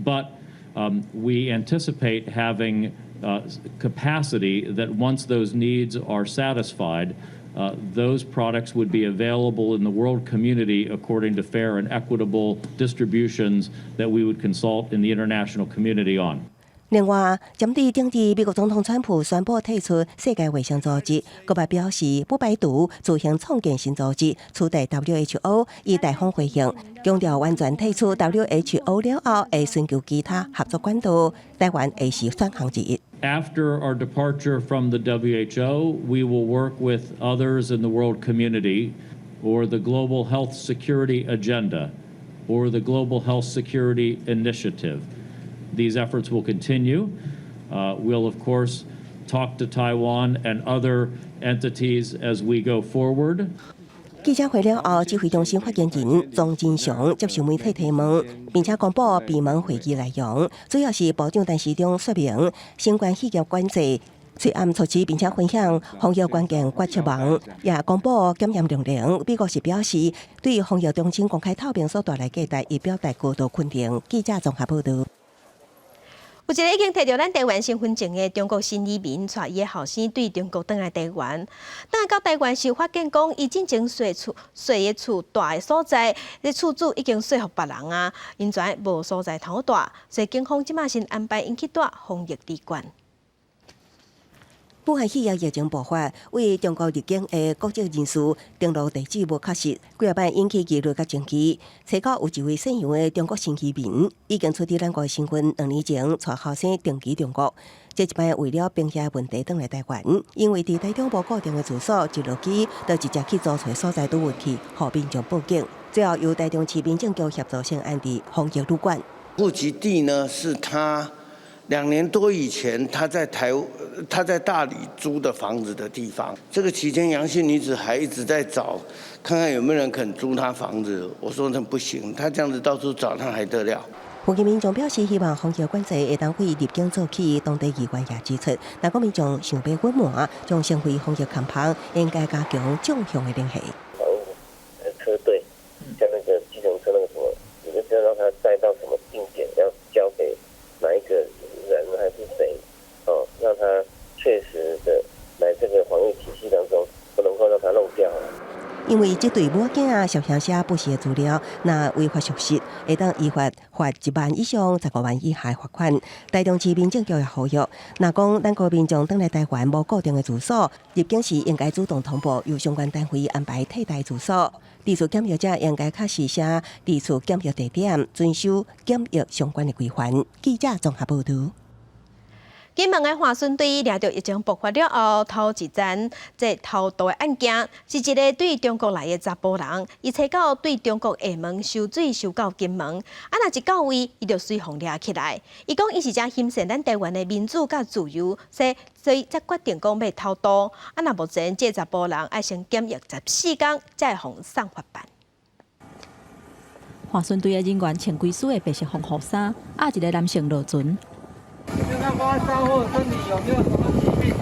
but we anticipate having capacity that once those needs are satisfied, those products would be available in the world community according to fair and equitable distributions that we would consult in the international community on. 另另外，針對頂日美國總統川普宣布退出世界衛生組織，閣擺表示不排除自行創建新組織取代 WHO，伊大方回應，強調完全退出 WHO 了後，會尋求其他合作管道，台灣會是選項之一。 After our departure from the WHO, we will work with others in the world community or the Global Health Security Agenda or the Global Health Security Initiative. These efforts will continue. We'll, of course, talk to Taiwan and other entities as we go forward. 記者會了後，指揮中心發言人莊人祥接受媒體提問，並且公布閉門會議內容，主要是部長陳時中說明新冠肺炎管制、催暗措施，並且分享防疫關鍵決策網，也公布檢驗量能。美國是表示對防疫中心公開透明所帶來價值，伊表達高度肯定。記者綜合報道。有一个已經提著咱台灣身份證的中國新移民，帶伊的後生對中國轉來台灣。轉來到台灣時，發現講伊進前稅厝稅的厝蹛的所在，這厝主已經稅予別人啊，𪜶遮無所在通蹛，所以警方這馬先安排𪜶去蹛防疫旅館。武漢肺炎疫情爆發，對中國入境的國籍人士登錄地址無確實，幾仔擺引起疑慮佮爭議。冊九有一位姓楊的中國新移民，已經取得咱國身份，2年前帶後生定居中國。這一擺為了平息問題，轉來台灣，因為佇台中無固定的住所，一落機就直接去租厝所在拄入去，予民眾報警。最後由台中市民政局協助先安置防疫旅館。戶籍地呢，是他2年多以前，他在大理租的房子的地方。這個期間，楊姓女子還一直在找，看看有沒有人肯租她房子。我說那不行，她這樣子到處找，那還得了？附近民眾表示希望防疫管制會當對入境做起，當地議員也指出，若講民眾想欲隱瞞，將成為防疫空縫，應該加強縱向的聯繫。防疫車隊，像那個計程車那個什麼，你就知道讓他載到什麼定點，要交給哪一個人還是誰？哦，讓他確實的來這個防疫體系當中，不能夠讓他漏掉。因為這對母囝啊，涉嫌寫不實的資料，若違法屬實，會當依法罰1萬以上15萬以下罰款。台中市民政局也呼籲，若講咱國民眾轉來台灣無固定的住所，入境時應該主動通報，由相關單位安排替代住所。佇厝檢疫者應該確實寫佇厝檢疫地點，遵守檢疫相關的規範。記者綜合報道。金門的華巡隊掠著疫情爆發了後，頭一單這偷渡的案件，是一个對中國來的查埔人，伊冊九對中國廈門收水收到金門，啊若一到位，伊就隨予掠起來。伊講伊是誠欣賞咱台灣的民主佮自由，所以才決定講欲偷渡。啊若目前這查埔人愛先檢疫14天，才會予送法辦。華巡隊的人員穿規束的白色防護衫，押一个男性落船。發燒或身體有沒有什麼疾病？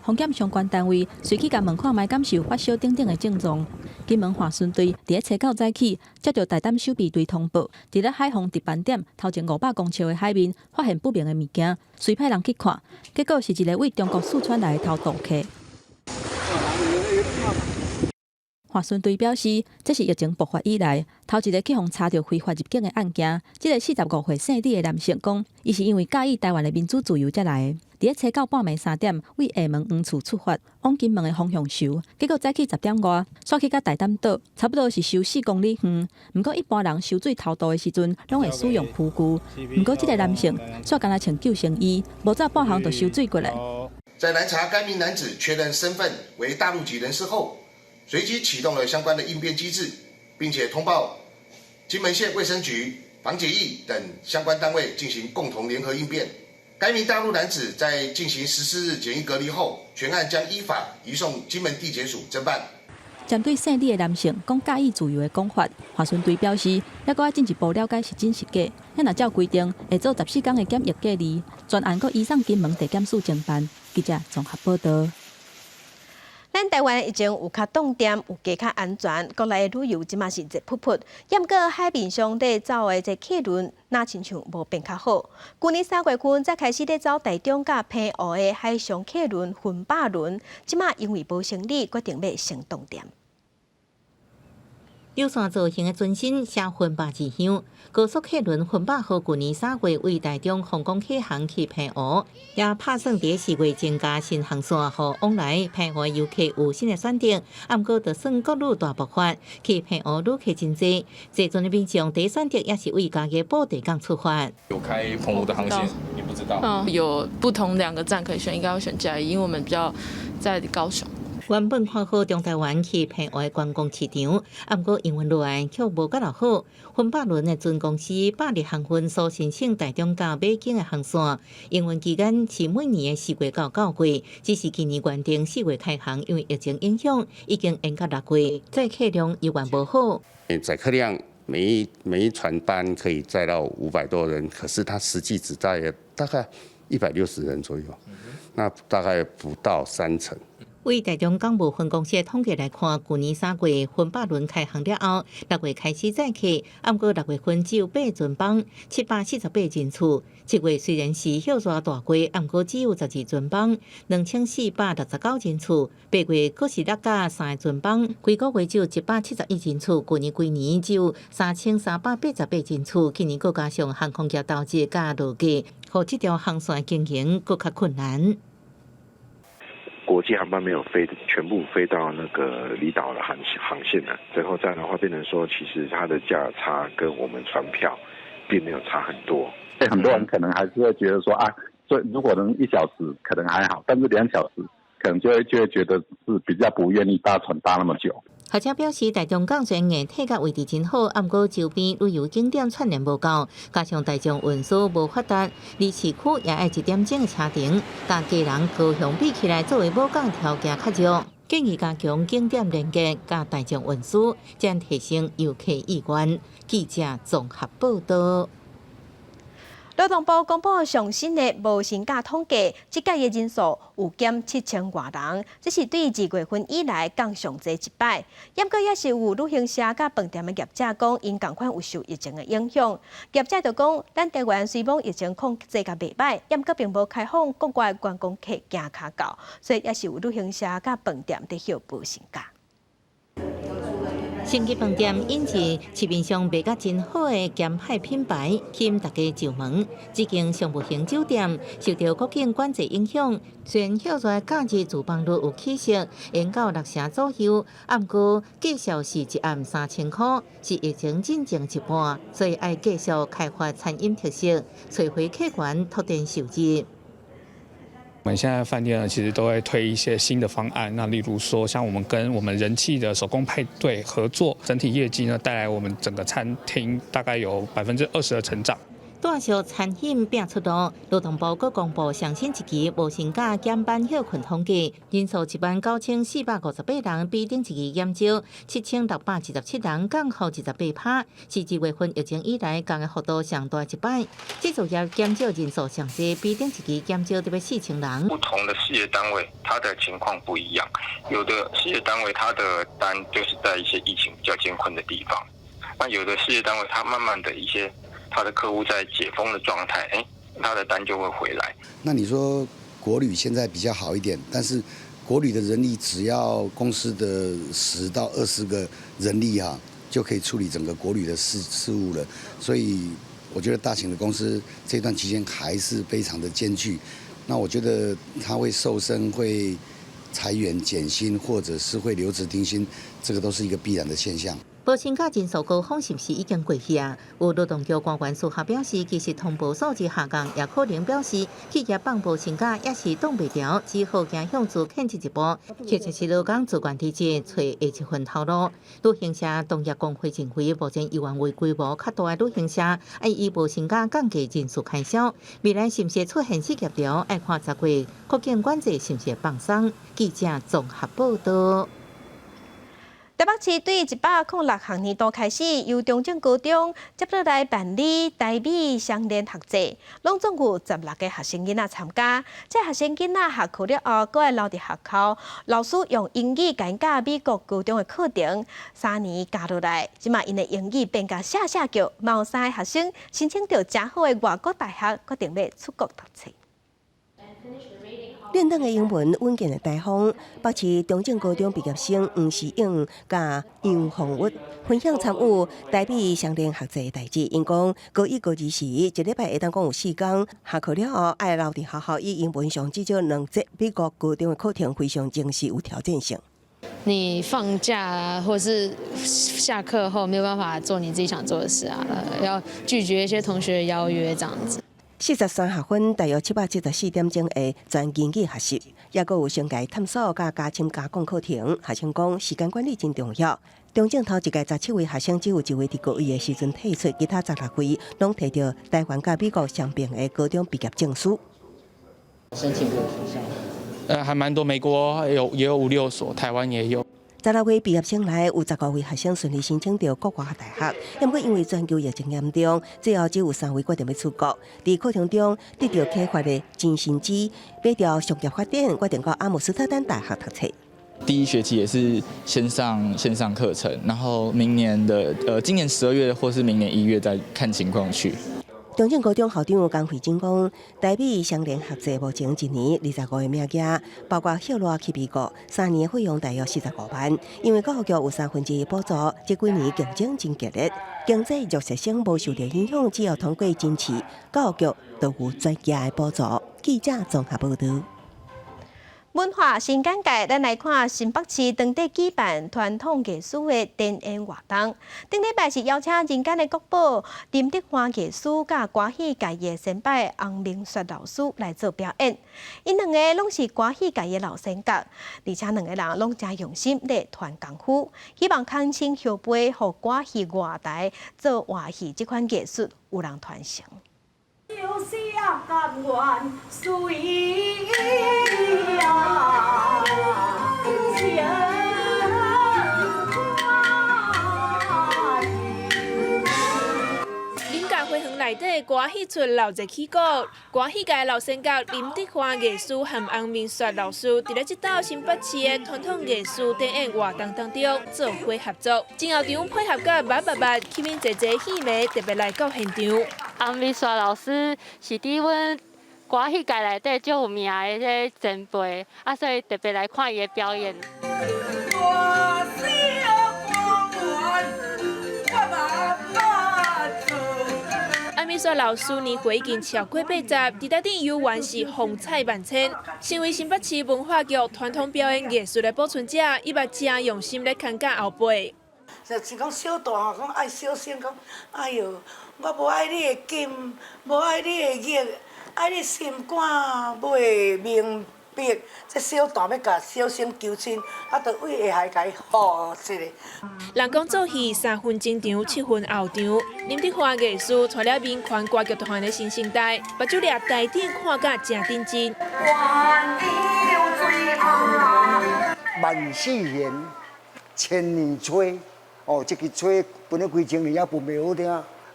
防檢相關單位隨去共問看覓敢是有發燒等等的症狀。金門華巡隊佇咧初九早起，接著大膽守備隊通報，佇咧海防值班點頭前500公尺的海面發現不明的物件，隨派人去看，結果是一个對中國四川來的偷渡客。華巡隊表示，這是疫情爆發以來頭一个去予查著非法入境的案件。這个45歲姓李的男性講，伊是因為佮意台灣的民主自由才來的。佇咧初九半暝3點，對廈門黃厝出發，往金門的方向游，結果早起10點外，煞去到大膽島，差不多是游4公里遠。毋過一般人泅水偷渡的時陣，攏會使用浮具。毋過這个男性煞敢若穿救生衣，無走半項就泅水過來。在攔查該名男子確認身份為大陸籍人士後，隨即啟動了相關的應變機制，並且通報金門縣衛生局、防檢疫等相關單位進行共同聯合應變。該名大陸男子在進行14日檢疫隔離後，全案將依法移送金門地檢署偵辦。針對姓李的男性講佮意自由的講法，華巡隊表示，猶閣愛進一步了解是真是假。若照規定，會做14天的檢疫隔離，全案閣移送金門地檢署偵辦。記者綜合報道。咱台灣疫情有較凍點，有加較安全，國內的旅遊這馬是熱噗噗。毋過海面上咧走的這客輪，若親像無變較好。舊年3月份才開始咧走台中佮澎湖的海上客輪芬巴輪，這馬因為無生理，決定欲先凍點。流線造型的船身寫分霸字樣，高速客輪分霸號舊年3月為台中鳳岡啟航去澎湖，也拍算佇4月增加新航線，予往來澎湖的遊客有新的選擇。毋過，就算國旅大爆發，去澎湖旅客真濟，坐船的民眾第一選擇也是為嘉義布袋港出發。有開澎湖的航線，你不知道？嗯，有不同兩個站可以選，應該會選嘉義，因為我們比較在高雄。原本看好中台灣去澎湖的觀光市場，毋過營運落來卻無蓋好。分霸輪的船公司百日航運所申請台中到馬景的航線，營運期間是每年的4月到9月，只是今年原定4月開航，因為疫情影響，已經延到6月，載客量猶原無好。載客量每一船班可以載到500多人，可是它實際只載大概160人左右，那大概不到三成。為台中港務分公司的統計來看，舊年3月分霸輪開航了後，6月開始載客，毋過6月份只有八船班，748人次。7月雖然是歇熱大月，毋過只有12船班，2469人次。8月閣是六甲三個船班，規個月只有171人次。舊年規年只有3388人次。今年閣加上航空業投資佮落價，予這條航線經營閣較困難。國際航班沒有飛，全部飛到那個離島的航線了。最後這樣的話，變成說，其實它的價差跟我們船票並沒有差很多。很多人可能還是會覺得說啊，所以如果能一小時可能還好，但是2小時可能就會覺得是比較不願意搭船搭那麼久。學者表示，台中港雖然硬體佮位置真好，毋過周邊旅遊景點串聯無夠，加上大眾運輸無發達，離市區也愛一點鐘的車程，佮基隆、高雄比起來，作為母港條件較弱，建議加強景點連結佮大眾運輸，才能提升遊客意願。記者綜合報道。勞動部公布上新的無薪假統計，這屆的人數有減7000外人，這是對2月份以來降上濟一擺。毋過也是有旅行社佮飯店的業者講，𪜶仝款有受疫情的影響。業者就講，咱台灣雖罔疫情控制甲袂䆀，毋過並無開放國外觀光客行跤到，所以也是有旅行社佮飯店佇歇無薪假。星級飯店引進市面上賣甲真好的鹹派品牌，吸引大家上門。這間商務型酒店受著國境管制影響，雖然歇熱假日住房率有起色，延到6成左右，毋過繼續是一暗3000箍，是疫情進前一半，所以愛繼續開發餐飲特色，揣回客源拓展收入。我們現在飯店呢，其實都會推一些新的方案。那例如說，像我們跟我們人氣的手工派對合作，整體業績呢，帶來我們整個餐廳大概有20%的成長。大小餐飲變出路，勞動部閣公布上新一期無薪假減班歇睏統計，人數19,458人，比頂一期減少7627人，降幅28%，是2月份疫情以來降的幅度上大一擺。製造業減少人數上濟，比頂一期減少著欲4000人。不同的事業單位，它的情況不一樣，有的事業單位它的單就是在一些疫情比較艱困的地方，那有的事業單位，它慢慢的一些。他的客戶在解封的狀態，哎，他的單就會回來。那你說國旅現在比較好一點，但是國旅的人力只要公司的10到20個人力啊，就可以處理整個國旅的事務了。所以我覺得大型的公司這段期間還是非常的艱巨。那我覺得他會瘦身、會裁員減薪，或者是會留職停薪，這個都是一個必然的現象。無薪假人數高峰是毋是已經過去啊？有勞動局官員私下表示，其實通報數字下降，也可能表示企業放無薪假也是擋袂牢，只好行向自遣這一步。確實是勞工自願離職，揣下一份頭路。旅行社同業公會認為，目前猶原為規模較大的旅行社，愛以無薪假降低人事開銷。未來是毋是出現失業潮，愛看10月國境管制是毋是放鬆。記者綜合報道。台北市對106學年度開始，由中正高中接落來辦理台美雙聯學制，攏總有16個學生囡仔參加。這學生囡仔下課了後，閣愛留佇學校，老師用英語共𪜶教美國高中的課程，3年加落來，這馬𪜶的英語變甲聲聲叫，嘛有三个學生申請著誠好的外國大學，決定欲出國讀冊。輪轉的英文，穩健的台風，北市中正高中畢業生黃時勇佮楊鳳玉分享參與台美雙聯學習的代誌。𪜶講高一高二時，一禮拜會當講有四工，下課了後愛留佇學校以英文上至少兩節美國高中的課程，非常重視有挑戰性。你放假啊，或是下課後沒有辦法做你自己想做的事啊，要拒絕一些同學的邀約，這樣子。43學分，大約774點鐘的全英語學習，抑閣有生涯探索佮加深加廣課程。學生講時間管理真重要。中正頭一屆17位學生，只有一位佇高一的時陣退出，其他16位攏提著台灣佮美國雙爿的高中畢業證書。申請過學校？還蠻多，美國有也有五六所，台灣也有。 16位畢業生內有15位學生順利申請著國外大學，毋過因為全球疫情嚴重，最後只有三位決定欲出國。佇課程中得著啟發的金新之，買著商業發展，決定到阿姆斯特丹大學讀冊。第一學期也是先上線上課程，然後明年的今年12月或是明年1月再看情況去。中正高中校長江惠珍講，台美雙聯學制目前一年25個名額，包括歇熱去美國，3年費用大約45萬。因為教育局有1/3補助，這幾年競爭真激烈，經濟弱勢生無受著影響，只要通過甄試，教育局都有專家的補助。記者綜合報導。文化新簡介，咱來看新北市當地舉辦傳統藝術的展演活動。頂禮拜是邀請人間的國寶林德華藝師佮歌戲界的先輩洪明雪老師來做表演。𪜶兩个攏是歌戲界的老先角，而且兩个人攏誠用心咧傳功夫，希望牽親後輩予歌戲外台做活戲這款藝術有人傳承。就是甘願隨啊，情林家花園內底歌戲出鬧熱起鼓，歌戲界老先角林德華藝師和洪明雪老師，佇咧這道新北市的傳統藝術展演活動當中做伙合作，前後場配合甲密密密，吸引濟濟戲迷特別來到現場。洪明雪老師是佇阮歌戲界內底足有名的這個前輩，啊，所以特別來看伊的表演。我死甘願，我嘛捌做。洪明雪老師年歲已經超過80，佇台頂猶原是風采萬千。身為新北市文化局傳統表演藝術的保存者，伊嘛誠用心咧牽教後輩。就像講小大漢講愛小生講，哎喲，我無愛你的金，無愛你的玉，愛你心肝袂明白。這小旦欲共小生求親，啊，就為下海共伊予一个。人講做戲三分前場，七分後場。林德華藝師帶領民權歌劇團的新生代，目睭掠台頂看甲誠認真。萬世弦，千年吹。哦，這个吹分了幾千年也分袂好聽。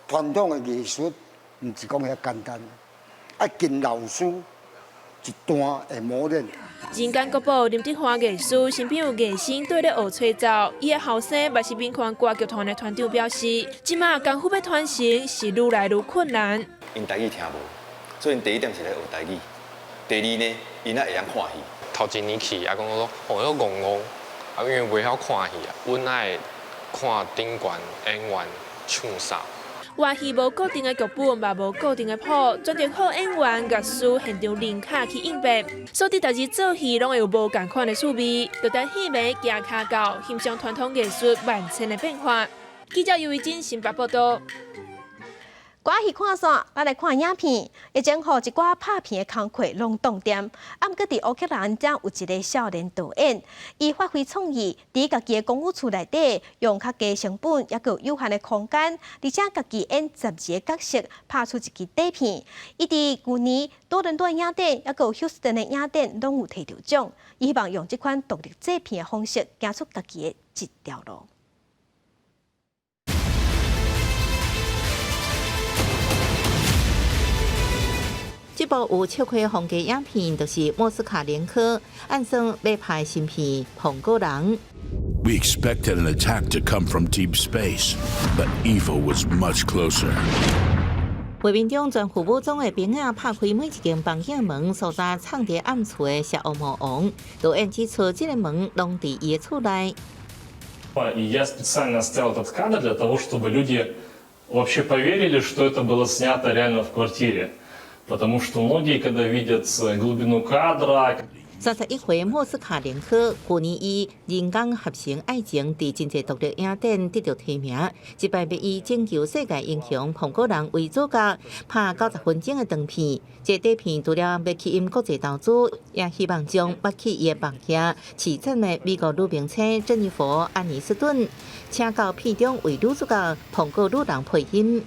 傳統的藝術，毋是講遐簡單，愛經老師一段的磨練。人間國寶林德華藝師身邊有藝生綴咧學吹奏，伊的後生嘛是民權歌劇團的團長表示，這馬功夫欲傳承是愈來愈困難。𪜶台語聽無，所以𪜶第一點是來學台語。第二呢，𪜶也會曉看戲。頭一年去啊，講說哦，遐戇戇，啊，因為袂曉看戲啊，阮愛看頂懸演員唱啥。活戲無固定的劇本，嘛無固定的譜，專著靠演員、樂師現場臨卡去應變。所以逐日做戲攏會有無仝款的趣味，就等戲迷行跤到，欣賞傳統藝術萬千的變化。記者尤維珍新北報導。歌戲看煞，咱來看影片。日前，予一寡拍片的工課攏當點。啊，毋過佇烏克蘭，遮有一個少年導演，伊發揮創意，佇家己的公寓厝內底，用較低成本，抑閣有有限的空間，而且家己演12个角色，拍出一支短片。伊佇舊年多倫多影展，抑閣有休斯頓的影展，攏有提著獎。伊希望用這款獨立製片的方式，行出家己的一條路。這部有笑虧風格影片，就是莫斯卡連科按算欲拍新片《蘋果人》。 We expected an attack to come from deep space, but evil was much closer. 畫面中全副武裝的兵仔拍開每一間房間門，搜查藏佇暗處的邪惡魔王。導演指出，這个門攏佇伊的厝內。 И я специально оставил этот кадр для того, чтобы люди вообще поверили, что это было снято реально в квартире. Потому что многие, когда видят глубину кадра, 31歲莫斯卡連科，去年以人工合成愛情佇真濟獨立影展得著提名。這擺欲以拯救世界英雄梵谷人為主角，拍90分鐘的長片。這短片除了欲吸引國際投資，也希望將捌去伊的網頁揤讚的美國女明星珍妮佛·安妮斯頓請到片中為女主角梵谷女郎配音。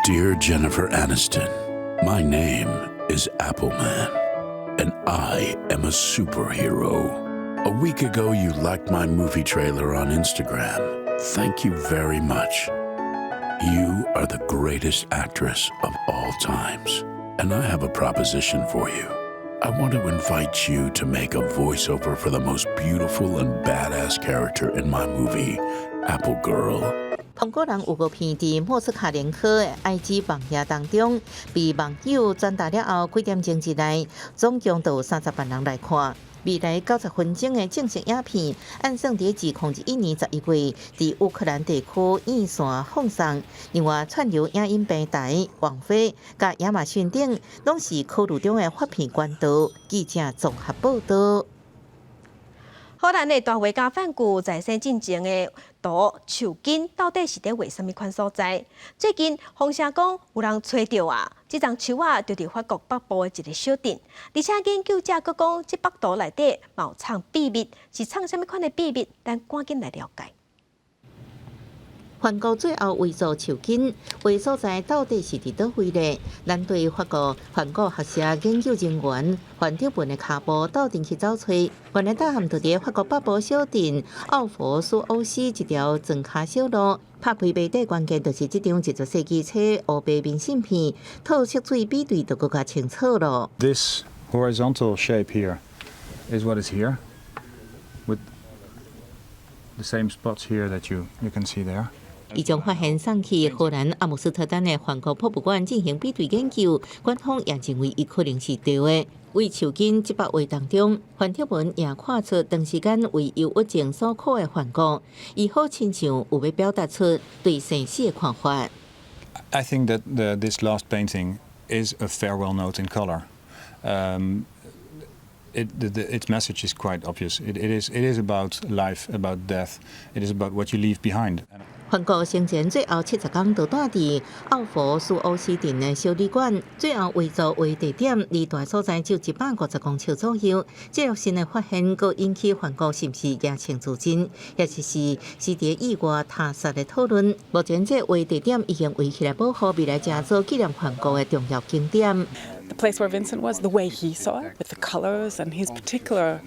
Dear Jennifer Aniston, my name is Appleman, and I am a superhero. A week ago, you liked my movie trailer on Instagram. Thank you very much. You are the greatest actress of all times, and I have a proposition for you. I want to invite you to make a voiceover for the most beautiful and badass character in my movie, Apple Girl. 梵谷人預告片佇莫斯卡連科的 IG 網頁當中，被網友轉達了後，幾點鐘之內，總共就有30萬人來看。未來90分鐘的正式影片，按算佇2021年11月，佇烏克蘭地區院線放送。另外，串流影音平台網飛佮亞馬遜等，攏是考慮中的發片管道。記者綜合報導。荷蘭的大畫家梵谷在生進前的圖樹根到底是佇畫啥物款所在？最近風聲講有人揣著啊，這叢樹仔就佇法國北部的一个小鎮，而且研究者閣講，這幅圖內底嘛有藏秘密，是藏啥物款的秘密？咱趕緊來了解。梵谷最後遺作樹根，畫所在到底是佇佗位咧？咱對法國梵谷學社研究人員范德文的跤步鬥陣去走揣，原來答案就佇法國北部小鎮奧佛蘇歐斯一條莊跤小路。拍開謎底關鍵就是這張20世紀初烏白明信片，套色水比對就閣較清楚咯。 This horizontal shape here is what is here, with the same spots here that you can see there. 伊將發現送去荷蘭阿姆斯特丹的梵谷博物館進行比對研究，官方也認為伊可能是對的。為樹根這幅畫當中，范德文也看出長時間為憂鬱症所苦的梵谷，伊好親像有欲表達出對生死的看法。 I think that this last painting is a farewell note in color. Its message is quite obvious. It is about life, about death. It is about what you leave behind. 梵谷生前最後70工就蹛佇奧佛蘇歐斯鎮的小旅館，最後遺作畫地點離蹛所在只有150公尺左右。這個新的發現，閣引起梵谷是毋是額青自盡，抑是佇意外他殺的討論。目前這畫地點已經圍起來保護，未來成做紀念梵谷的重要景點。 The place where Vincent was, the way he saw it, with the colors and his particular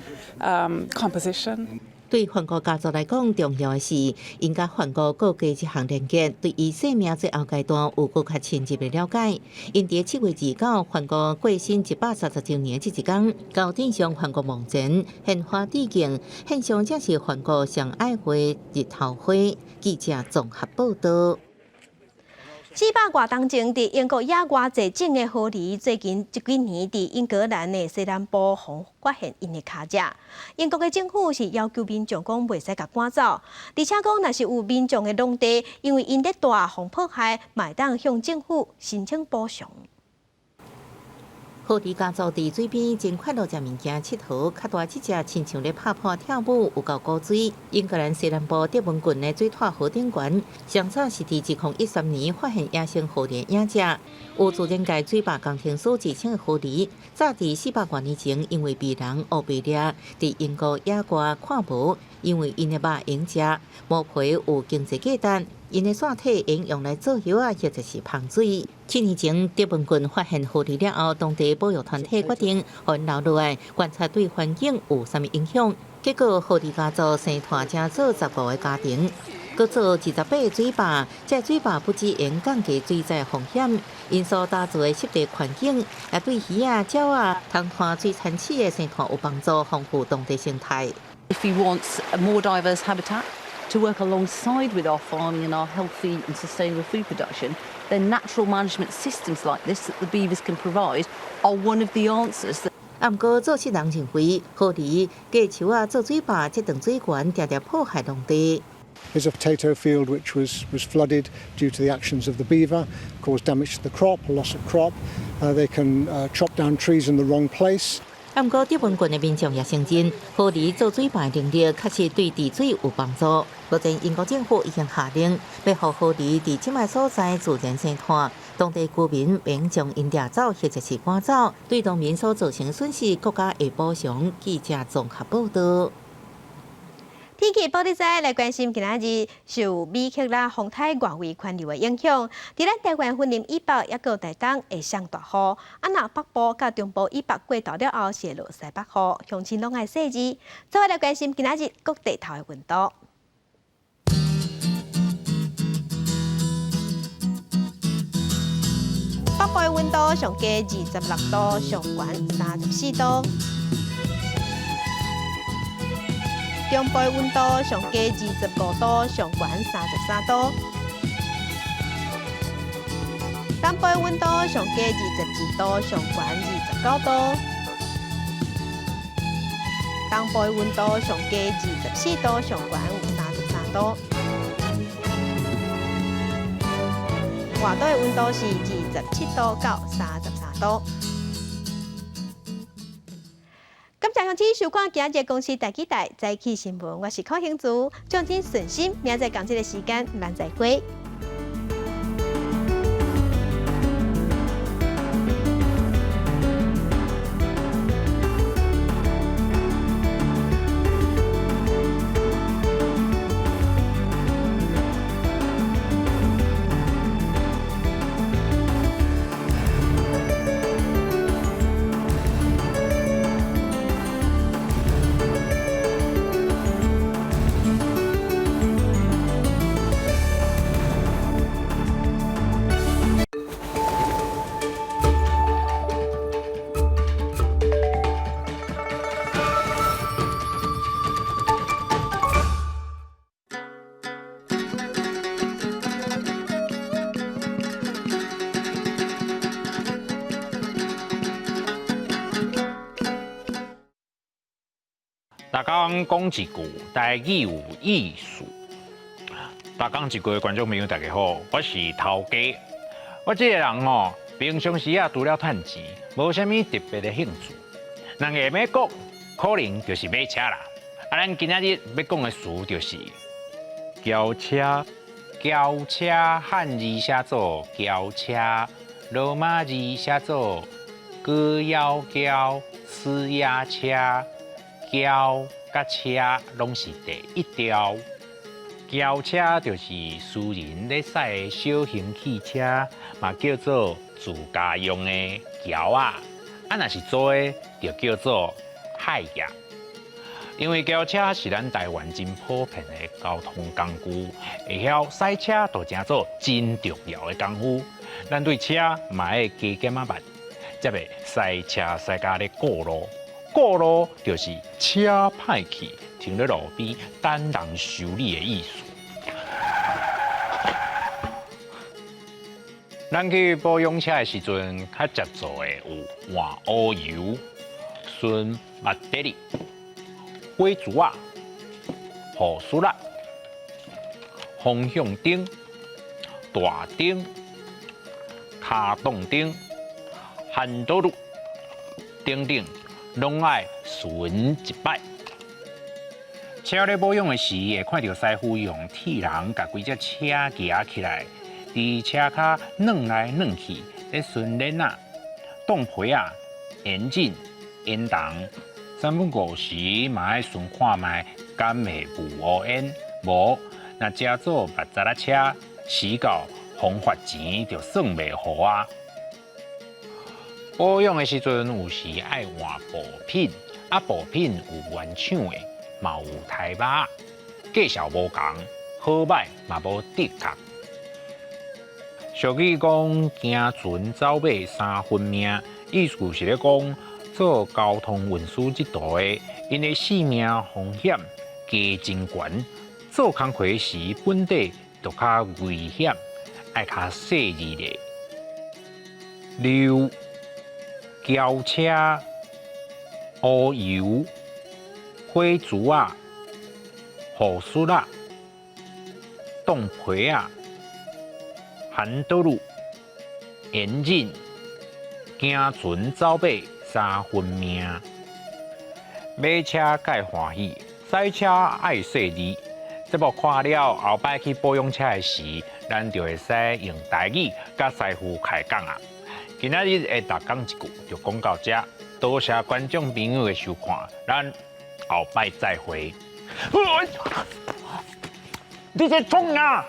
composition. 對梵谷家族來講，重要的是，𪜶佮梵谷閣加一項連結，對伊生命最後階段有閣較深入的了解。𪜶佇7月29，梵谷過身130週年這一工，到鎮上梵谷墓前獻花致敬，獻上正是梵谷上愛畫日頭花。記者綜合報導。400外冬前，佇英國野外濟種的狐狸，最近這幾年佇英格蘭的西南部予發現𪜶的跤跡。英國的政府是要求民眾講袂使共趕走，而且講若是有民眾的農地，因為𪜶咧蹛予破壞，嘛會當向政府申請補償。狐狸家族佇水邊真快樂食物件、𨑨迌，較大這隻親像咧拍破跳舞，有夠古錐。英格蘭西南部德文郡的水湠河頂懸，上早是佇2013年發現野生狐狸影跡。有自然界水壩工程師自稱的狐狸，早佇400外年前因為被人烏白掠，佇英國野外看無，因為𪜶的肉會用食，毛皮有經濟價值。𪜶的線體會用來做藥仔，或者是芳水。7年前，德文郡發現狐狸了後，當地保育團體決定予𪜶留落來觀察對環境有啥物影響。結果，狐狸家族生湠成做15個家庭，閣做28個水壩。這水壩不只會降低水災風險，𪜶所打造的濕地環境，也對魚仔、鳥仔、通湠水產區的生態有幫助，豐富當地生態。 If you want a more diverse habitat, to work alongside with our farming and our healthy and sustainable food production, then natural management systems like this that the beavers can provide are one of the answers. 啊，毋過做事人認為，河狸割樹仔做水壩，這斷水源定定破壞農地。 Here's a potato field which was flooded due to the actions of the beaver, caused damage to the crop, loss of crop. They can chop down trees in the wrong place. 啊，毋過德文郡的民眾也承認，河狸做水壩能力確實對治水有幫助。目前英國政府已經下令，欲予河狸佇這擺所在自然生態，當地居民免將𪜶掠走或者是趕走，對農民所造成損失，國家會補償。記者綜合報道。天氣報你知，來關心今仔日受米克拉風颱外圍環流的影響，佇咱台灣雲林以北抑閣台東會上大雨，啊若北部佮中部以北過渡了後是會落西北雨，鄉親攏愛細緻。再來關心今仔日各地頭的溫度。北部的溫度上低26度，上懸34度。中部的溫度上低25度，上懸33度。南部的溫度上低22度，上懸29度。東部的溫度上低24度，上懸有33度。外島的溫度是27度到33度。感謝鄉親收看今日公視第幾台早起新聞，我是柯興竹，祝恁順心，明仔載仝這个時間，咱再會。逐工講一句台語有意思。逐工一句的觀眾朋友大家好，我是頭家。我這個人吼，平常時啊，除了趁錢，無啥物特別的興趣。人會欲講，可能就是買車啦。啊，咱今仔日欲講的詞就是轎車。轎車漢字寫做轎車，羅馬字寫做高腰轎、雌鴨車。轎佮車攏是第一調。轎車就是私人咧駛的小型汽車，嘛叫做自家用的轎仔。啊，若是租的，就叫做海業。因為轎車是咱台灣真普遍的交通工具，會曉駛車就成做真重要的功夫。咱對車嘛愛加減仔捌，才袂駛車駛甲咧過路。過路就是車歹去，停咧路邊等人修理的意思。咱去保養車的時陣，較常做的有換烏油、巡馬德里、火柱仔、護術仔、方向燈、大燈、跤擋燈、ハンドル等等。攏愛巡一擺。車咧保養的時，會看著師傅用鐵籠共規隻車夯起來，佇車跤轉來轉去，咧巡鏈仔、擋皮仔、引擎、煙筒。三不五時嘛愛巡看覓，敢會霧烏煙？無，若成做捌雜仔車，死到風罰錢就算袂予啊！保養的時陣，有時愛換部品，啊部品有原廠的，嘛有台肉，價數無仝，好䆀嘛無的確。俗語講，行船走馬三分命，意思是咧講做交通運輸這途的，𪜶的性命風險加真懸，做做工課時，本底就較危險，愛較細膩咧。溜轎車、烏油、火燭仔、護術仔、凍皮仔、韓多路、嚴忍、行船走馬三分命。買車蓋歡喜，駛車愛細膩。節目看了後擺去保養車的時，咱就會使用台語佮師傅開講啊。今仔日的逐工一句就講到這，多謝觀眾朋友的收看，咱後擺再會。你在創啥？